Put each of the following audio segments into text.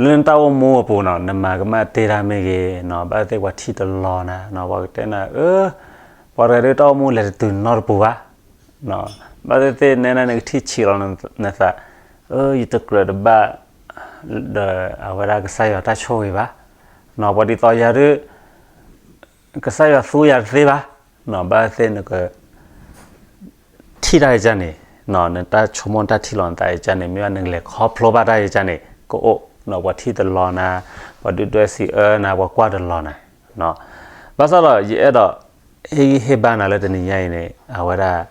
လၢနတၢ်အိၣ်မူအပူၤနီၤ နမၤကမၣ်တ့ၢ်တၢ်မ့ၢ်ဂ့ၤနီၤ ဘၣ်သ့ၣ်သ့ၣ်ပှၤထံၣ်တလီၤနၤနီၤ ပှၤကတဲနၤ အၢ ပှၤတဂၤဒုးတၢ်အိၣ်မူလဲၤတတုၤနီတပူၤဘၣ်နီၤ ဘၣ်သ့ၣ်သ့ၣ်နဲဒၣ်နကထံၣ်ဆံးလီၤနသး အၢ ယတကြၢးတဘၣ် ဒီးအဝဲဒၣ်ကစၢ်ယွၤတၢ်ဆိၣ်ဂ့ၤဘၣ်နီၤ ပှၤဒ်သိးယၤဒုး ကစၢ်ယွၤသူယၤတသ့ဘၣ်နီၤ ဘၣ်သ့ၣ်နက ထံၣ်တၢ်အံၤကန့ၣ် နတၢ်ဆိကမိၣ်တၢ်ထံၣ်လီၤနသးအံၤကန့ၣ် မ့ၢ်ဘၣ်နကလဲၤခီဖျိဘၣ်တၢ်အံၤကန့ၣ် ကအိၣ်နီၤ ပှၤထံၣ်တလီၤနၤ ပှၤဒုၣ်ဒွဲၣ်စံးအၢနၤ ပှၤကွၢ်တလီၤနၤ ဘၣ်ဆၣ်ဒီး ယအဲၣ်ဒိး ဟ့ၣ်ဂံၢ်ဟ့ၣ်ဘါနၤလၢတနံၤညါအံၤန့ၣ် အဝဲဒၣ်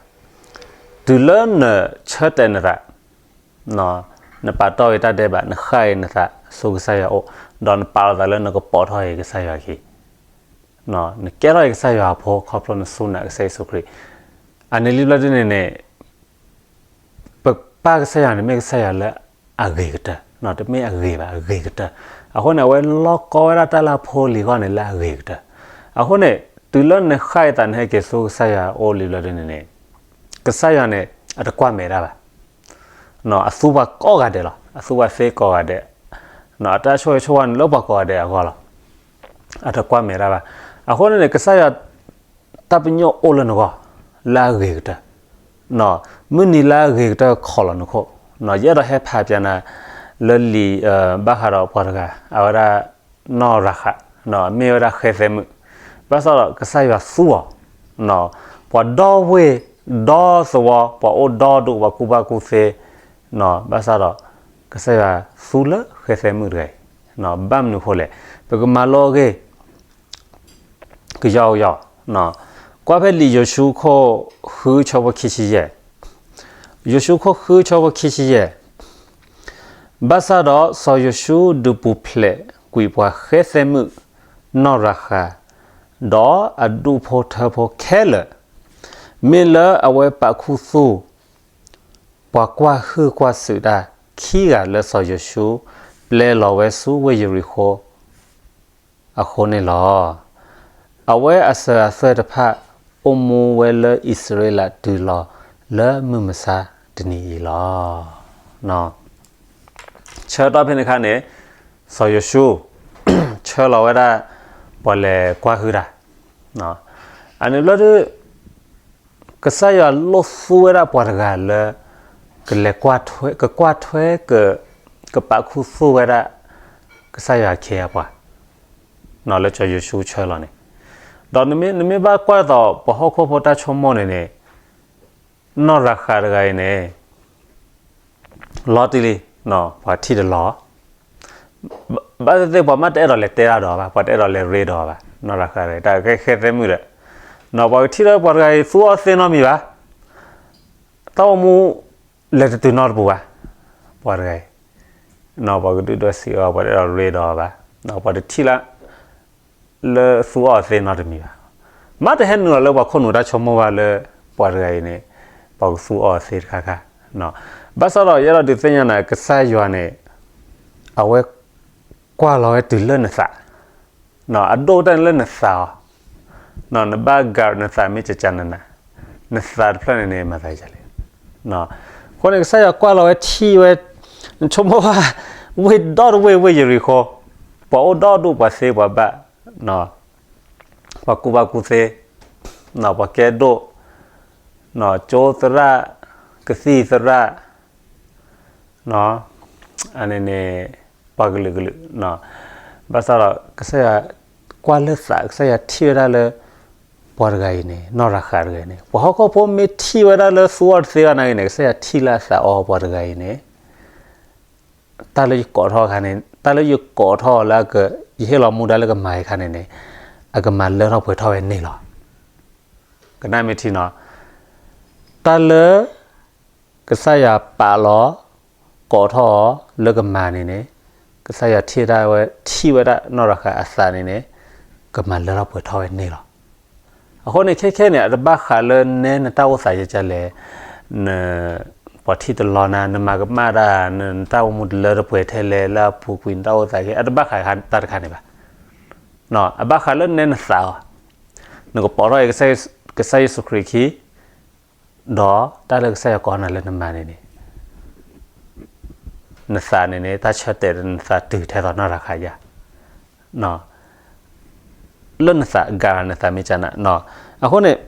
တုၤလၢနဆၢတဲာ်နသး နပာ်တီၢ်ဂ့ၤတၢ်ဒဲးဘး နဃၣ်ဂ့ၤနသးဆူကစၢ်ယွၤအအိၣ် ဒီးနပာ်လီၤသးလၢနကပိာ်ထီၣ်ဂ့ၤကစၢ်ယွၤအခံ နကဲထီၣ်ဂ့ၤကစၢ်ယွၤအဖိ ခီဖျိနစူၢ်နာ်ကစၢ်ယ့ၣ်ၡူးခရံာ် အန့ၣ်လံဘျီဒ်န့ၣ်န့ၣ် ပပၢ်ကစၢ်ယွၤန့ၣ် မ့ၢ်ကစၢ်ယွၤလၢအဂ့ၤကတၢၢ် တမ့ၢ်အဂ့ၤဘၣ် အဂ့ၤကတၢၢ် အဃိန့ၣ် အဝဲလီၢ်ကီဝဲဒၣ်တၢ်လၢအဖိလံၤအဂီၢ်န့ၣ် လၢအဂ့ၤကတၢၢ် အဃိန့ၣ် တုၤလၢနဃၣ်အသးနဟဲက့ၤဆူကစၢ်ယွၤအအိၣ်လံဘျီဒ်န့ၣ်န့ၣ် ကစၢ်ယွၤန့ၣ် အတကွၢ်မဲာ်တၢ်ဘၣ် အသူပှၤကိးဂၤဒဲးလီၤ အသူပှၤသ့ကိးဂၤဒဲး အတၢ်ဆိၣ်ဂ့ၤဆိၣ်ဝါန့ၣ်လၢပှၤကိးဂၤဒဲးအဂီၢ်လီၤ အတကွၢ်မဲာ်တၢ်ဘၣ် အဃိန့ၣ်န့ၣ် ကစၢ်ယွၤ တၢ်ပညိၣ်အိၣ်လၢနဂီၢ် လၢအဂ့ၤကတၢၢ် မုၢ်နံၤလၢအဂ့ၤကတၢၢ်ခီၣ်လီၤနခိၣ် ယအဲၣ်ဒိးဟဲဖးပျးနၤ လၢလံာ် ဘၣ်ဃးဒီးပှၤတဂၤ အဝဲဒၣ် နီၢ်ရၤဃး မ့ၢ်ဝဲဒၣ်ဃဲသဲမုၣ် ဘၣ်ဆၣ်ဒီးကစၢ်ယွၤသူအီၤ ပှၤဒီဝ့ၢ်ဒီသဝီ ပှၤအိၣ်ဒီဒူၣ် ပှၤကူၣ်ဘၣ်ကူၣ်သ့ ဘၣ်ဆၣ်ဒီး ကစၢ်ယွၤသူလၢဃဲသဲမုၣ်တဂၤအံၤ ဘၣ်မနုၤဃိလဲၣ် ပကမၤလိအဂ့ၢ် ကယီကယီ, ကွၢ်ဖဲလံာ်ယိၤၡူခိၣ်ဃုဆၢဖိခံဆံယဲၢ်, ယိၤၡူခိၣ်ဃုဆၢဖိခံဆံယဲၢ်, ဘၣ်ဆၣ်ဒီးစီၤယိၤၡူဒုးပူၤဖျဲးကွံာ်ပှၤဃဲသဲမုၣ်, နီၢ်ရၤဃး, ဒီးအဒူၣ်ဖိထၢဖိခဲလၢာ်, မ့ၢ်လၢအဝဲပာ်ခူသူၣ် ပှၤကွၢ်ဟုၣ်ကွၢ်စူၣ်တၢ်ခံဂၤလၢစီၤယိၤၡူ ပျဲလီၤဝဲဆူဝ့ၢ်ယရံၤဃိ အဃိန့ၣ်လီၤ. အဝဲအစၢၤအသွဲၣ်တဖၣ် အိၣ်မူဝဲလၢအံၣ်စရ့လးတုၤလီၤလၢမုၢ်မဆါတနံၤအံၤလီၤ. ဆၢကတီၢ်ဖဲန့ၣ်အခါန့ၣ် စီၤယိၤၡူ ဆှၢလီၤဝဲဒၣ် ပှၤလဲၤကွၢ်ဟုၣ်တၢ်, အန့ၣ်ဘျီဒုး ကစၢ်ယွၤလိၣ်သူဝဲဒၣ်ပှၤတဂၤလၢ ကလဲၤ ကကွၢ်ထွဲ ကပာ်ခူသူၣ်ဝဲဒၣ် ကစၢ်ယွၤအခ့အပှၤ လၢစီၤယိၤၡူဆှၢလီၤန့ၣ်, ဒီးနမ့ၢ်ဘၣ်ကွၢ်သိးပှၤဟီၣ်ခိၣ်ဖိတၢ်ဆိကမိၣ်န့ၣ်န့ၣ် နီၢ်ရၤဃးတဂၤအံၤန့ၣ် လီၤတံၢ်လံ, ပှၤထံၣ်တလီၤ ဘၣ်သ့ၣ်သ့ၣ်ပှၤမ့ၢ်တအဲၣ်ဒိးလဲၤတဲတၢ်ဒီးဘၣ်, ပှၤတအဲၣ်ဒိးလဲၤရ့ဒီးဘၣ်, နီၢ်ရၤဃးတဂၤအံၤ တၢ်ဃဲသဲမုၣ်ဒီး, ပှၤကထံၣ်လၢပှၤတဂၤအံၤသူအီၤသ့နီတမံၤဘၣ်, တၢ်အိၣ်မူလဲၤတတုၤနီတပူၤဘၣ်, ပှၤတဂၤအံၤ ပှၤကဒုၣ်ဒွဲၣ်စံးအီၤ ပှၤတအဲၣ်ဒိးရ့ဒီးအီၤဘၣ်, ပှၤတထံၣ်လၢ လၢသူအီၤသ့နီတမံၤဘၣ်, မ့ၢ်တဟဲနုာ်လီၤလၢပှၤခိၣ်နူာ်တၢ်ဆိကမိၣ်ဘၣ်လၢ ပှၤတဂၤအံၤန့ၣ် ပှၤကသူအီၤသ့တခါခါ, ဘၣ်ဆၣ်ဒီးယအဲၣ်ဒိးဒုးသ့ၣ်ညါနၤ ကစၢ်ယွၤန့ၣ် အဝဲ ကွၢ်လီၤဝဲတုၤလၢနသး အဒိၣ်ကတၢၢ်န့ၣ်လၢနသးအီၤ, နဘၣ် guard နသးမ့ၢ်ကကနနၤ, နသးတဖျၢၣ်န့ၣ်န့ၣ် မၤသးလဲၣ်, အဃိန့ၣ် ကစၢ်ယွၤကွၢ်လီၤဝဲထံၣ်ဝဲ, နဆိကမိၣ်ဘၣ် ဝ့ၢ်ဒီတဝ့ၢ် ဝ့ၢ်ယရံၤဃိ, ပှၤအိၣ်ဒီဒူၣ် ပှၤသ့ပှၤဘၣ်, ပှၤကူၣ်ဘၣ်ကူၣ်သ့, ပှၤကဲဒိၣ်, ကၠိသရၣ်, ကသံၣ်သရၣ် အန့ၣ်န့ၣ် ပှၤကလုာ်ကလုာ်, ဘၣ်ဆၣ်ဒီး ကစၢ်ယွၤကွၢ်လၢသး ကစၢ်ယွၤထံၣ်ဝဲဒၣ်လၢ ပှၤတဂၤအံၤန့ၣ် နီၢ်ရၤဃးတဂၤအံၤန့ၣ် ပှၤဟီၣ်ခိၣ်ဖိမ့ၢ်ထံၣ်ဝဲဒၣ်လၢသူအီၤတသ့ဘၣ်နာ်ဂ့ၤန့ၣ် ကစၢ်ယွၤထံၣ်လၢအသးအီၤပှၤတဂၤအံၤန့ၣ် တၢ်လၢယကိးထီၣ်အခါန့ၣ် တၢ်လၢယကိးထီၣ်အီၤလၢ ယဟ့ၣ်လီၤမူဒါလၢကမၤအခါန့ၣ်န့ၣ် အကမၤလၢထီၣ်ပှဲၤထီၣ်ဝဲန့ၣ်လီၤ. ကနၣ်မ့ၢ်ထံနီၤ, တၢ်လၢ ကစၢ်ယွၤပာ်လီၤ ကိးထီၣ်အီၤလၢကမၤန့ၣ်န့ၣ် ကစၢ်ယွၤထံၣ်ဝဲဒၣ် ထံၣ်ဝဲဒၣ်နီၢ်ရၤဃးအသးန့ၣ်န့ၣ် ကမၤလၢထီၣ်ပှဲၤထီၣ်ဝဲန့ၣ်လီၤ. အဃိန့ၣ် ခဲခဲန့ၣ် အတဘၣ်ဃးလၢနဲနတၢ်အိၣ်သးယဲကလဲၣ်, န ပှၤထံၣ်တလီၤနၤ, နမၤကမၣ်တၢ်, နတၢ်အိၣ်မူတလၢတပှဲၤထဲလဲၣ်, လၢအပူၤကွံာ်နတၢ်အိၣ်သးက့ အတဘၣ်ဃးတၢ်တခါန့ၣ်ဘၣ်. အဘၣ်ဃးလၢနဲနသးအီၤ, နကပိာ်ထီၣ်အံၤ ကစၢ်ယ့ၣ်ၡူးခရံာ်ခံ, ဒီးတၢ်လၢကစၢ်ယွၤကိးနၤလၢနမၤန့ၣ်န့ၣ် နသးန့ၣ်န့ၣ် တၢ်ဆၢတဲာ်ဒီးနသးတုၤထဲသိးနီၢ်ရၤဃးယၤ, လၢနသးဂၤနသးမ့ၢ်ကနၣ်, အဃိန့ၣ်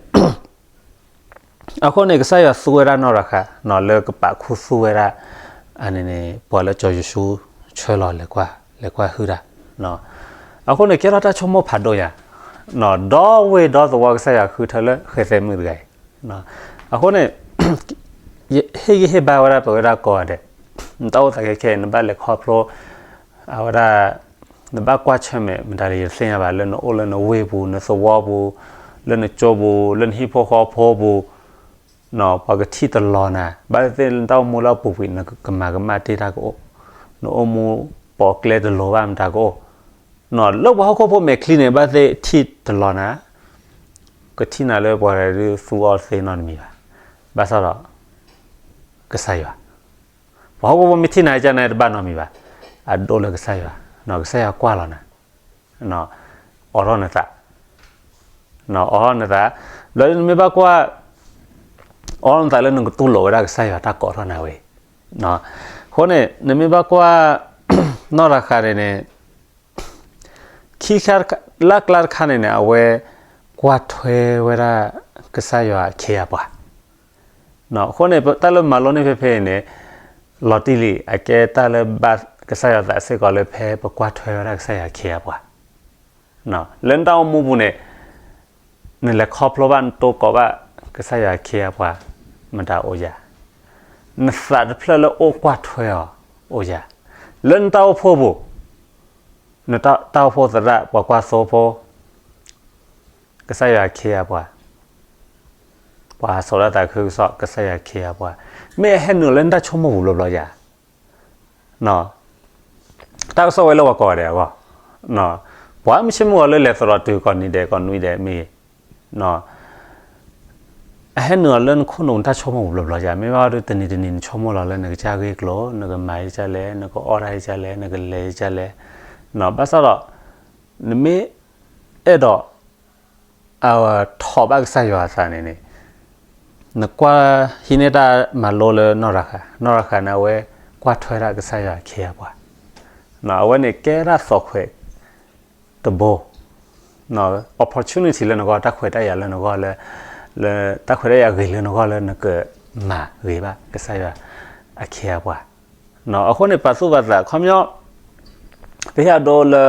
အဃိန့ၣ် ကစၢ်ယွၤသူဝဲဒၣ်နီၢ်ရၤဃး လၢကပာ်ခူသူၣ်ဝဲဒၣ် အန့ၣ်န့ၣ် ပှၤလၢကၠီၤယိၤၡူ ဆှၢလီၤ လဲၤကွၢ်ဟုၣ်တၢ်, အဃိန့ၣ် ကဲထီၣ်တၢ်ဆိကမိၣ်ဖးဒိၣ်ညါ, ဒီဝ့ၢ်ဒီသဝီကစၢ်ယွၤဃုထၢလၢဃဲသဲမုၣ်တဂၤအံၤ, အဃိန့ၣ် ဟ့ၣ်ဂံၢ်ဟ့ၣ်ဘါဝဲဒၣ်ပဝဲဒၣ်ကိးဂၤဒဲး, နတၢ်အိၣ်သးခဲခဲအံၤ နဘၣ်လဲၤခီဖျိ အဝဲဒၣ် နဘၣ်ကွၢ်ဆၢၣ်မဲာ်မတၤလဲၣ် ယတသ့ၣ်ညါဘၣ် လၢနအိၣ်လၢနဝ့ၢ်ပူၤ နသဝီပူၤ လၢနကၠိပူၤ လၢနဟံၣ်ဖိဃီဖိပူၤ, ပှၤကထံၣ်တလီၤနၤ ဘၣ်သ့ၣ်သ့ၣ် နတၢ်အိၣ်မူလၢအပူၤကွံာ် နကမၤကမၣ်တ့ၢ်တၢ်ကအိၣ်, နအိၣ်မူပိာ်ကျဲတလိၤဘၣ်မတၤကအိၣ်, လၢပှၤဟီၣ်ခိၣ်ဖိမဲာ်ချံန့ၣ် ဘၣ်သ့ၣ်ထံၣ်တလီၤနၤ, ကထံၣ်နၤလၢပှၤဒုးသူအီၤသ့နီတမံၤဘၣ်, ဘၣ်ဆၣ်ဒီး ကစၢ်ယွၤ ပှၤဟီၣ်ခိၣ်ဖိမ့ၢ်ထံၣ်နၤကန့ၣ် တဘၣ်နီတမံၤဘၣ်, အဒိၣ်လၢကစၢ်ယွၤ, ကစၢ်ယွၤကွၢ်လီၤနၤ, အိးထီၣ်နသး, အိးထီၣ်နသး, ဘျီနမ့ၢ်ဘၣ်ကွၢ် အိးထီၣ်နသးလၢနကတူၢ်လိာ်ဝဲဒၣ်ကစၢ်ယွၤတၢ်ကိးထီၣ်နၤဝဲ, အဃိန့ၣ် နမ့ၢ်ဘၣ်ကွၢ် နီၢ်ရၤဃးန့ၣ်န့ၣ် ခံခါ လၢအကျါတခါန့ၣ်န့ၣ် အဝဲကွၢ်ထွဲဝဲဒၣ်ကစၢ်ယွၤအခ့အပှၤ, အဃိန့ၣ် တၢ်လၢမၤလိန့ၢ်ဖဲဖဲအံၤန့ၣ် လီၤတံၢ်လံ အကဲတၢ်လၢဘၣ်ကစၢ်ယွၤသးစ့ၢ်ကီးလၢဖဲပကွၢ်ထွဲဝဲဒၣ်ကစၢ်ယွၤအခ့အပှၤ, လၢနတၢ်အိၣ်မူပူၤန့ၣ် နလဲၤခီဖျိဘၣ် နတိကိးဘၣ် ကစၢ်ယွၤအခ့အပှၤ မတၤအိၣ်ယၤ, နသးတဖျၢၣ်လၢအိၣ်ကွၢ်ထွဲအီၤ အိၣ်ယၤ, လၢနတၢ်အိၣ်ဖှိၣ်ပူၤ နတၢ်အိၣ်ဖှိၣ်သရၣ် ပှၤကွၢ်သိဖိ ကစၢ်ယွၤအခ့အပှၤ, ပှၤဟးစိာ်တၢ်သးခုကစီၣ် ကစၢ်ယွၤအခ့အပှၤ, မ့ၢ်အဟဲနုာ်လၢနတၢ်ဆိကမိၣ်ပူၤဘျီဘျီယၤ, တၢ်ကစီၣ်ဝဲလၢပှၤကိးဂၤဒဲးအဂီၢ်, ပှၤမုၢ်ဆ့ၣ်မုၢ်ဂီၤလၢလဲၤသရိာ်တုၤကိးနံၤဒဲးကိးနွံဒဲးမ့ၢ်ဂ့ၤ, အဟဲနုာ်အီၤလၢနခိၣ်နူာ်နတၢ်ဆိကမိၣ်ပူၤဘျီဘျီယၤ, မ့ၢ်ဘၣ်ဒီးတနံၤတနံၤနဆိကမိၣ်လီၤလၢနကစၢ်ဂ့ၢ်ကျိၤ နကမၤယကလဲၣ် နကအီၣ်တၢ်ယကလဲၣ် နကလဲၤယကလဲၣ်, ဘၣ်ဆၣ်ဒီး နမ့ၢ်အဲၣ်ဒိး အဝဲထိးဘၣ်ကစၢ်ယွၤအသးန့ၣ်န့ၣ်, နကွၢ်ဟံးန့ၢ်တၢ်မၤလိလၢနီၢ်ရၤဃး, နီၢ်ရၤဃးန့ၣ် အဝဲကွၢ်ထွဲဒၣ်ကစၢ်ယွၤအခ့အပှၤ, အဝဲန့ၣ်ကဲဒၣ်သိးခွဲးတဘိ, opportunity လၢနဂီၢ် တၢ်ခွဲးတၢ်ယာ်လၢနဂီၢ်လၢ, လၢတၢ်ခွဲးတၢ်ယာ်ဂ့ၤလၢနဂီၢ်လၢနကမၤဂ့ၤဘၣ်ကစၢ်ယွၤအခ့အပှၤ, အဃိန့ၣ် ပာ်သူၣ်ပာ်သး ခီပညီ ပဟ့ၣ်အဒိလၢ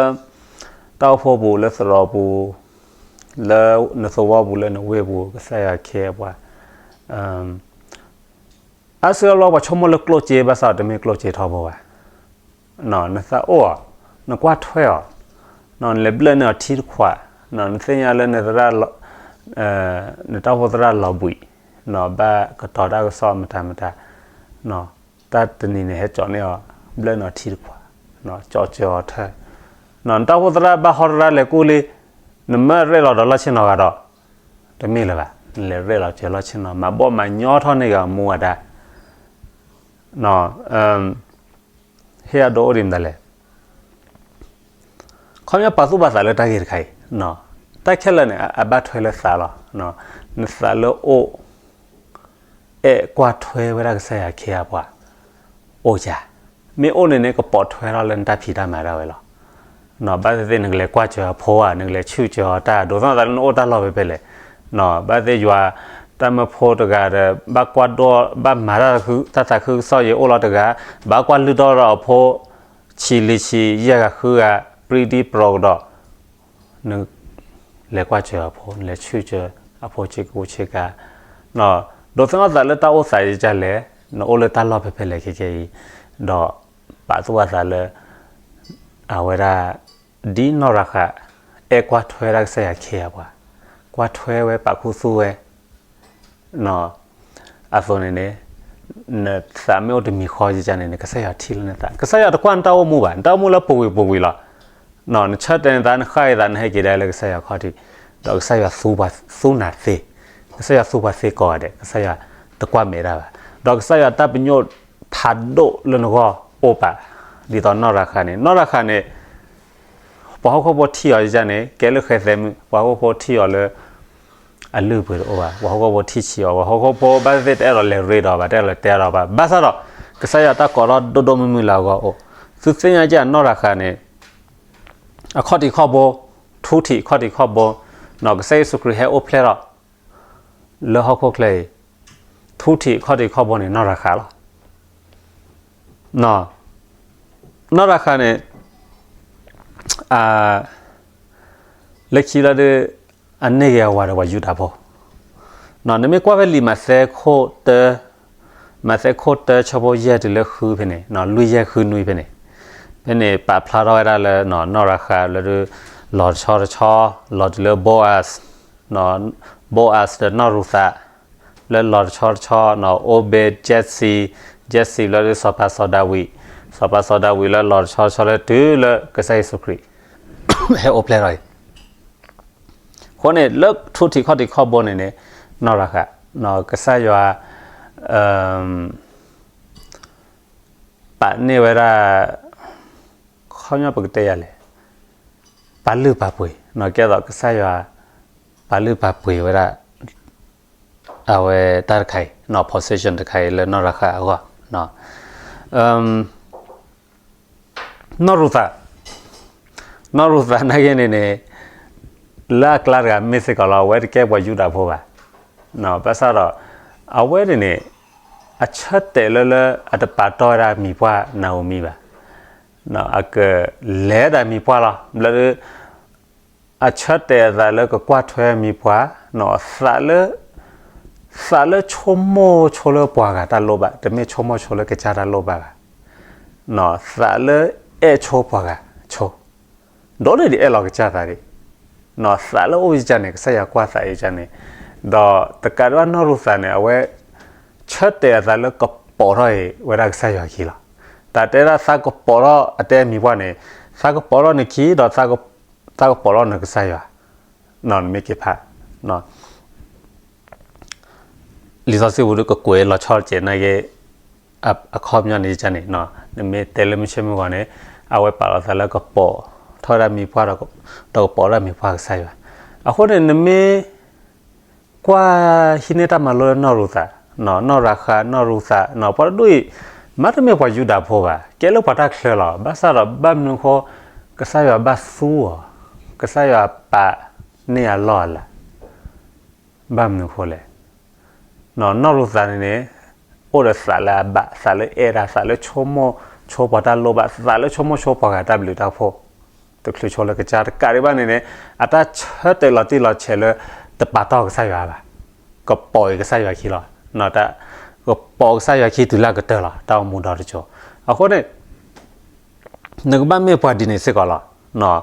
တၢ်အိၣ်ဖှိၣ်ပူၤ လၢသရိာ်ပူၤ, လၢနသဝီပူၤ လၢနဝ့ၢ်ပူၤ ကစၢ်ယွၤအခ့အပှၤ, အါစုအါဘျီပှၤဆိကမိၣ်လၢကျိၣ်စ့ ဘၣ်ဆၣ်တမ့ၢ်ကျိၣ်စ့ထီဘိဘၣ်, နသးအိၣ်အီၤ, နကွၢ်ထွဲအီၤ, နလဲၤဘျၢၣ်န့ၢ်အီၤထံတခွး, နသ့ၣ်ညါလၢ နတၢ်အိၣ်ဖှိၣ်သရၣ်လီၤဘှံး, ဘၣ်ကတီၤတၢ်ကစီၣ်မတၤမတၤ, တၢ်တနံၤန့ၣ် ဟဲကၠီန့ၢ်အီၤ ဘျၢၣ်န့ၢ်အီၤထံတခွး, ကၠီစၢၤအီၤထၢ, နတၢ်အိၣ်ဖှိၣ်သရၣ်ဘၣ်ဟီတရၣ်လဲၤကူၣ်လံ, နမၢရဲၣ်လီၤဒီးလီၢ်ဆ့ၣ်နီၤဂၤဒီး, တမ့ၢ်လၢၤဘၣ်, နလဲၤရဲၣ်လီၤစၢၤလီၢ်ဆ့ၣ်နီၤ မၤဘီၣ်မၤညီထီၣ်န့ၢ်ဂၤအမူအဒါ ဟ့ၣ်အဒိအိၣ်ဒံးမတၤလဲၣ်, ခီပညီပာ်သူၣ်ပာ်သးလၢတၢ်ဂ့ၢ်တခါအံၤ, တၢ်ခဲလၢာ်န့ၣ် အဘၣ်ထွဲလၢသးလီၤ, နသးလၢအိၣ် အဲၣ်ကွၢ်ထွဲဝဲဒၣ်ကစၢ်ယွၤအခ့အပှၤ, အိၣ်ယၤ, မ့ၢ်အိၣ်န့ၣ်န့ၣ် ကပိာ်ထွဲထီၣ်လၢနတၢ်ဖံးတၢ်မၤဒၣ်ဝဲလီၤ. ဘၣ်သ့ၣ်သ့ၣ် နကလဲၤကွၢ်စၢၤအဖိဧါ, နကလဲၤဆူၣ်စၢၤအီၤတၢ်, ဒိးသန့ၤသးလၢနအိၣ်တၢ်လီၢ်ဖဲဖဲလဲၣ်, ဘၣ်သ့ၣ်ယွၤ တၢ်မၢဖိတဂၤဒီး ဘၣ်ကွၢ်ဒိၣ် ဘၣ်မၤတၢ်သးခုကစီၣ်ယဲအိၣ်လီၤတဂၤ, ဘၣ်ကွၢ်လုၢ်ထီၣ်ဒီးအဖိ ဆံးလံၤဆံးယဲၢ်ဂၤဃုဂၤ ပြံဒံပြီကဒီး နလဲၤကွၢ်စၢၤအဖိ, နလဲၤဆူၣ်စၢၤအဖိဆ့ကၤဆ့ကၤ, ဒိးသန့ၤသးလၢတၢ်အိၣ်သးယကလဲၣ်, နအိၣ်လၢတၢ်လီၢ်ဖဲဖဲလဲၣ်ခဲကဲအံၤ, ဒီးပာ်သူၣ်ပာ်သးလၢ အဝဲဒၣ် ဒ်နီၢ်ရၤဃး အဲၣ်ကွၢ်ထွဲဒၣ်ကစၢ်ယွၤအခ့အပှၤ, ကွၢ်ထွဲဝဲ ပာ်ခူသူၣ်ဝဲ အသိးန့ၣ်န့ၣ် နသးမ့ၢ်အိၣ်တမံၤဃီယကန့ၣ်န့ၣ် ကစၢ်ယွၤထံၣ်လၢနသး, ကစၢ်ယွၤတကွၢ်နတၢ်အိၣ်မူဘၣ်, နတၢ်အိၣ်မူလၢပူၤကွံာ်ပူၤကွံာ်လီၤ. နဆၢတဲာ်နသး နဃၣ်အသး နဟဲက့ၤဒၣ်လၢကစၢ်ယွၤခီၣ်ထံး, ဒီးကစၢ်ယွၤသူနၤသ့, ကစၢ်ယွၤသူပှၤသ့ကိးဂၤဒဲး, ကစၢ်ယွၤတကွၢ်မဲာ်ဒၣ်ဘၣ်, ဒီးကစၢ်ယွၤတၢ်ပညိၣ်ဖးဒိၣ်လၢနဂီၢ်အိၣ်ပာ်, ဒ်သိးနီၢ်ရၤဃးန့ၣ်, နီၢ်ရၤဃးန့ၣ် ပှၤဟီၣ်ခိၣ်ဖိထံၣ်အီၤယကန့ၣ် ကဲလၢဃဲသဲမုၣ်, ပှၤဟီၣ်ခိၣ်ဖိထံၣ်အီၤလၢ အလုၢ်အပှ့ၤတအိၣ်ဘၣ်, ပှၤဟီၣ်ခိၣ်ဖိထံၣ်ဆံးအီၤ, ပှၤဟီၣ်ခိၣ်ဖိဘၣ်သ့ၣ်သ့ၣ်တအဲၣ်ဒိးလဲၤရ့ဒီးဘၣ်, တအဲၣ်ဒိးလဲၤတဲဒီးဘၣ်, ဘၣ်ဆၣ်ဒီး ကစၢ်ယွၤတၢ်ကိးထီၣ်ဒိၣ်ဒိၣ်မုၢ်မုၢ်လၢအဂီၢ်အိၣ်, သုသ့ၣ်ညါကနီၢ်ရၤဃးန့ၣ် အခီၣ်ထံးခီၣ်ဘိ, ထူထံးအခီၣ်ထံးခီၣ်ဘိ, နီၢ်ကစၢ်ယ့ၣ်ၡူးခရံာ်ဟဲအိၣ်ဖျဲၣ်ထီၣ် လၢဟီၣ်ခိၣ်ချၢအံၤ, ထူထံးအခီၣ်ထံးခီၣ်ဘိန့ၣ် နီၢ်ရၤဃးလီၤ. နီၢ်ရၤဃးန့ၣ် လၢခံလီၤဒီး အန့ၢ်ဂ့ၤအဝၤဒီးပှၤယူဒၤဖိ, နမ့ၢ်ကွၢ်ဖဲလံာ်မးသဲခိၣ်တၢ, မးသဲခိၣ်တၢ ဆၢဖိယဲၢ်တုၤလၢဃုဖဲန့ၣ်, လွံၢ်ယဲၢ်ဃုနွံဖဲန့ၣ်, ဖဲန့ၣ်ပာ်ဖျါထီၣ်ဝဲဒၣ်လၢ နီၢ်ရၤဃးလၢ လီၤတဆီတဆီ, လီၤတုၤလၢ Boaz, Boaz ဒီးနီၢ်ရူၤသး လၢလီၤတဆီတဆီ, Obed, Jesse, Jesse လၢစီၤပၤစီၤဒၤဝံး, စီၤပၤစီၤဒၤဝံးလၢလီၤတဆီတဆီလၢတုၤလၢ ကစၢ်ယ့ၣ်ၡူးခရံာ် ဟဲအိၣ်ဖျဲၣ်ထီၣ်အံၤ, အဃိန့ၣ် လၢထူထံးခီၣ်ထံးခီၣ်ဘိန့ၣ်န့ၣ် နီၢ်ရၤဃး, ကစၢ်ယွၤ ပာ်န့ၢ်ဝဲဒၣ် ခီပညီပကတဲယၤလဲၣ်, ပာ်လုၢ်ပာ်ပှ့ၤ, ကဲသိးကစၢ်ယွၤ ပာ်လုၢ်ပာ်ပှ့ၤဝဲဒၣ် အဝဲတၢ်တခါအံၤ, position တခါအံၤလၢနီၢ်ရၤဃးအဂီၢ်, နီၢ်ရူၤသး, နီၢ်ရူၤသးနာ်က့န့ၣ်န့ၣ် လၢအကျါတဂၤမ့ၢ်စ့ၢ်ကီးလီၤ, အဝဲတကဲပှၤယူဒၤဖိဘၣ်, ဘၣ်ဆၣ်ဒီး အဝဲန့ၣ်န့ၣ် အဆၢတဲာ်လၢလၢအတပာ်တီၢ်ဝဲဒၣ်မံၤပှၢ်နၤအိၤမံဘၣ်, အကလဲၤဒၣ်မံၤပှၢ်လီၤ, ဘျီဒီး အဆၢတဲာ်အသးလၢကကွၢ်ထွဲမံၤပှၢ်, သးလၢ သးလၢဆိကမိၣ်ဆိလၢပှၤဂၤတၢ်လိၣ်ဘၣ်, တမ့ၢ်ဆိကမိၣ်ဆိလၢကစၢ်တၢ်လိၣ်ဘၣ်ဘၣ်, သးလၢအဲၣ်ဆိပှၤဂၤဆိ, ဒီးန့ၣ်ဒ်အဲၣ်လီၤကစၢ်သးဒၣ်, သးလၢအိၣ်ယကန့ၣ် ကစၢ်ယွၤကွၢ်သးယကန့ၣ်, ဒီးတကးဒံးဘၣ်နီၢ်ရူၤသးန့ၣ် အဝဲ ဆၢတဲာ်အသးလၢကပိာ်ထီၣ်အံၤဝဲဒၣ်ကစၢ်ယွၤခံလီၤ. တၢ်တဲဒၣ်သးကပိာ်ထီၣ်အတဲမံၤပှၢ်န့ၣ်, သးကပိာ်ထီၣ်နခံဒီး သးကပိာ်ထီၣ်နကစၢ်ယွၤ, နမ့ၢ်က့ၤဖး လံာ်စီဆှံပူၤဒ်ကကွဲးလီၤဆီတကဲးနာ်က့, အခီပညီန့ၣ်န့ၣ်, နမ့ၢ်တဲလၢမုၢ်ဆ့မုၢ်ဂီၤန့ၣ်, အဝဲပာ်လီၤသးလၢကပိာ်ထီၣ်ဝဲဒၣ်မံၤပှၢ်ဒီး, ဒီးကပိာ်ထီၣ်မံၤပှၢ်ကစၢ်ယွၤ, အဃိန့ၣ် နမ့ၢ် ကွၢ်ဟံးန့ၢ်တၢ်မၤလိလၢနီၢ်ရူၤသး, နီၢ်ရၤဃး နီၢ်ရူၤသး, ပှၤတဒူၣ်အံၤ မ့တမ့ၢ်ပှၤယူဒၤဖိဘၣ်, ကဲလၢပှၤတၢ်ချၢလီၤ. ဘၣ်ဆၣ်ဒီးဘၣ်မနုၤအဃိ ကစၢ်ယွၤဘၣ်သူအီၤ, ကစၢ်ယွၤပာ်န့ၢ်အလီၢ်အလၤ, ဘၣ်မနုၤအဃိလဲၣ်. နီၢ်ရူၤသးန့ၣ်န့ၣ် အိၣ်ဒီးသးလၢအဘၣ်, သးလၢအဲၣ်ဒၣ်, သးလၢဆိကမိၣ်ဆိပှၤတၢ်လိၣ်ဘၣ်, သးလၢဆိကမိၣ်ဆိပှၤဂၤတၢ်ဘျုးတၢ်ဖှိၣ်, တချုးဆိလၢကစၢ်တကးဒံးဘၣ်န့ၣ်န့ၣ်, အတၢ်ဆၢတဲာ်လီၤတံၢ်လီၤဆဲးလၢ တပာ်တီၢ်ကစၢ်ယွၤဘၣ်, ကပိာ်အံၤကစၢ်ယွၤခံလီၤ. ကပိာ်အံၤကစၢ်ယွၤခံတုၤလၢအကတၢၢ်လီၤ, တၢ်အိၣ်မူဒီတကၠိၤ. အဃိန့ၣ် နကဘၣ်မ့ၢ်ပှၤဒ်န့ၣ်စ့ၢ်ကီးလီၤ.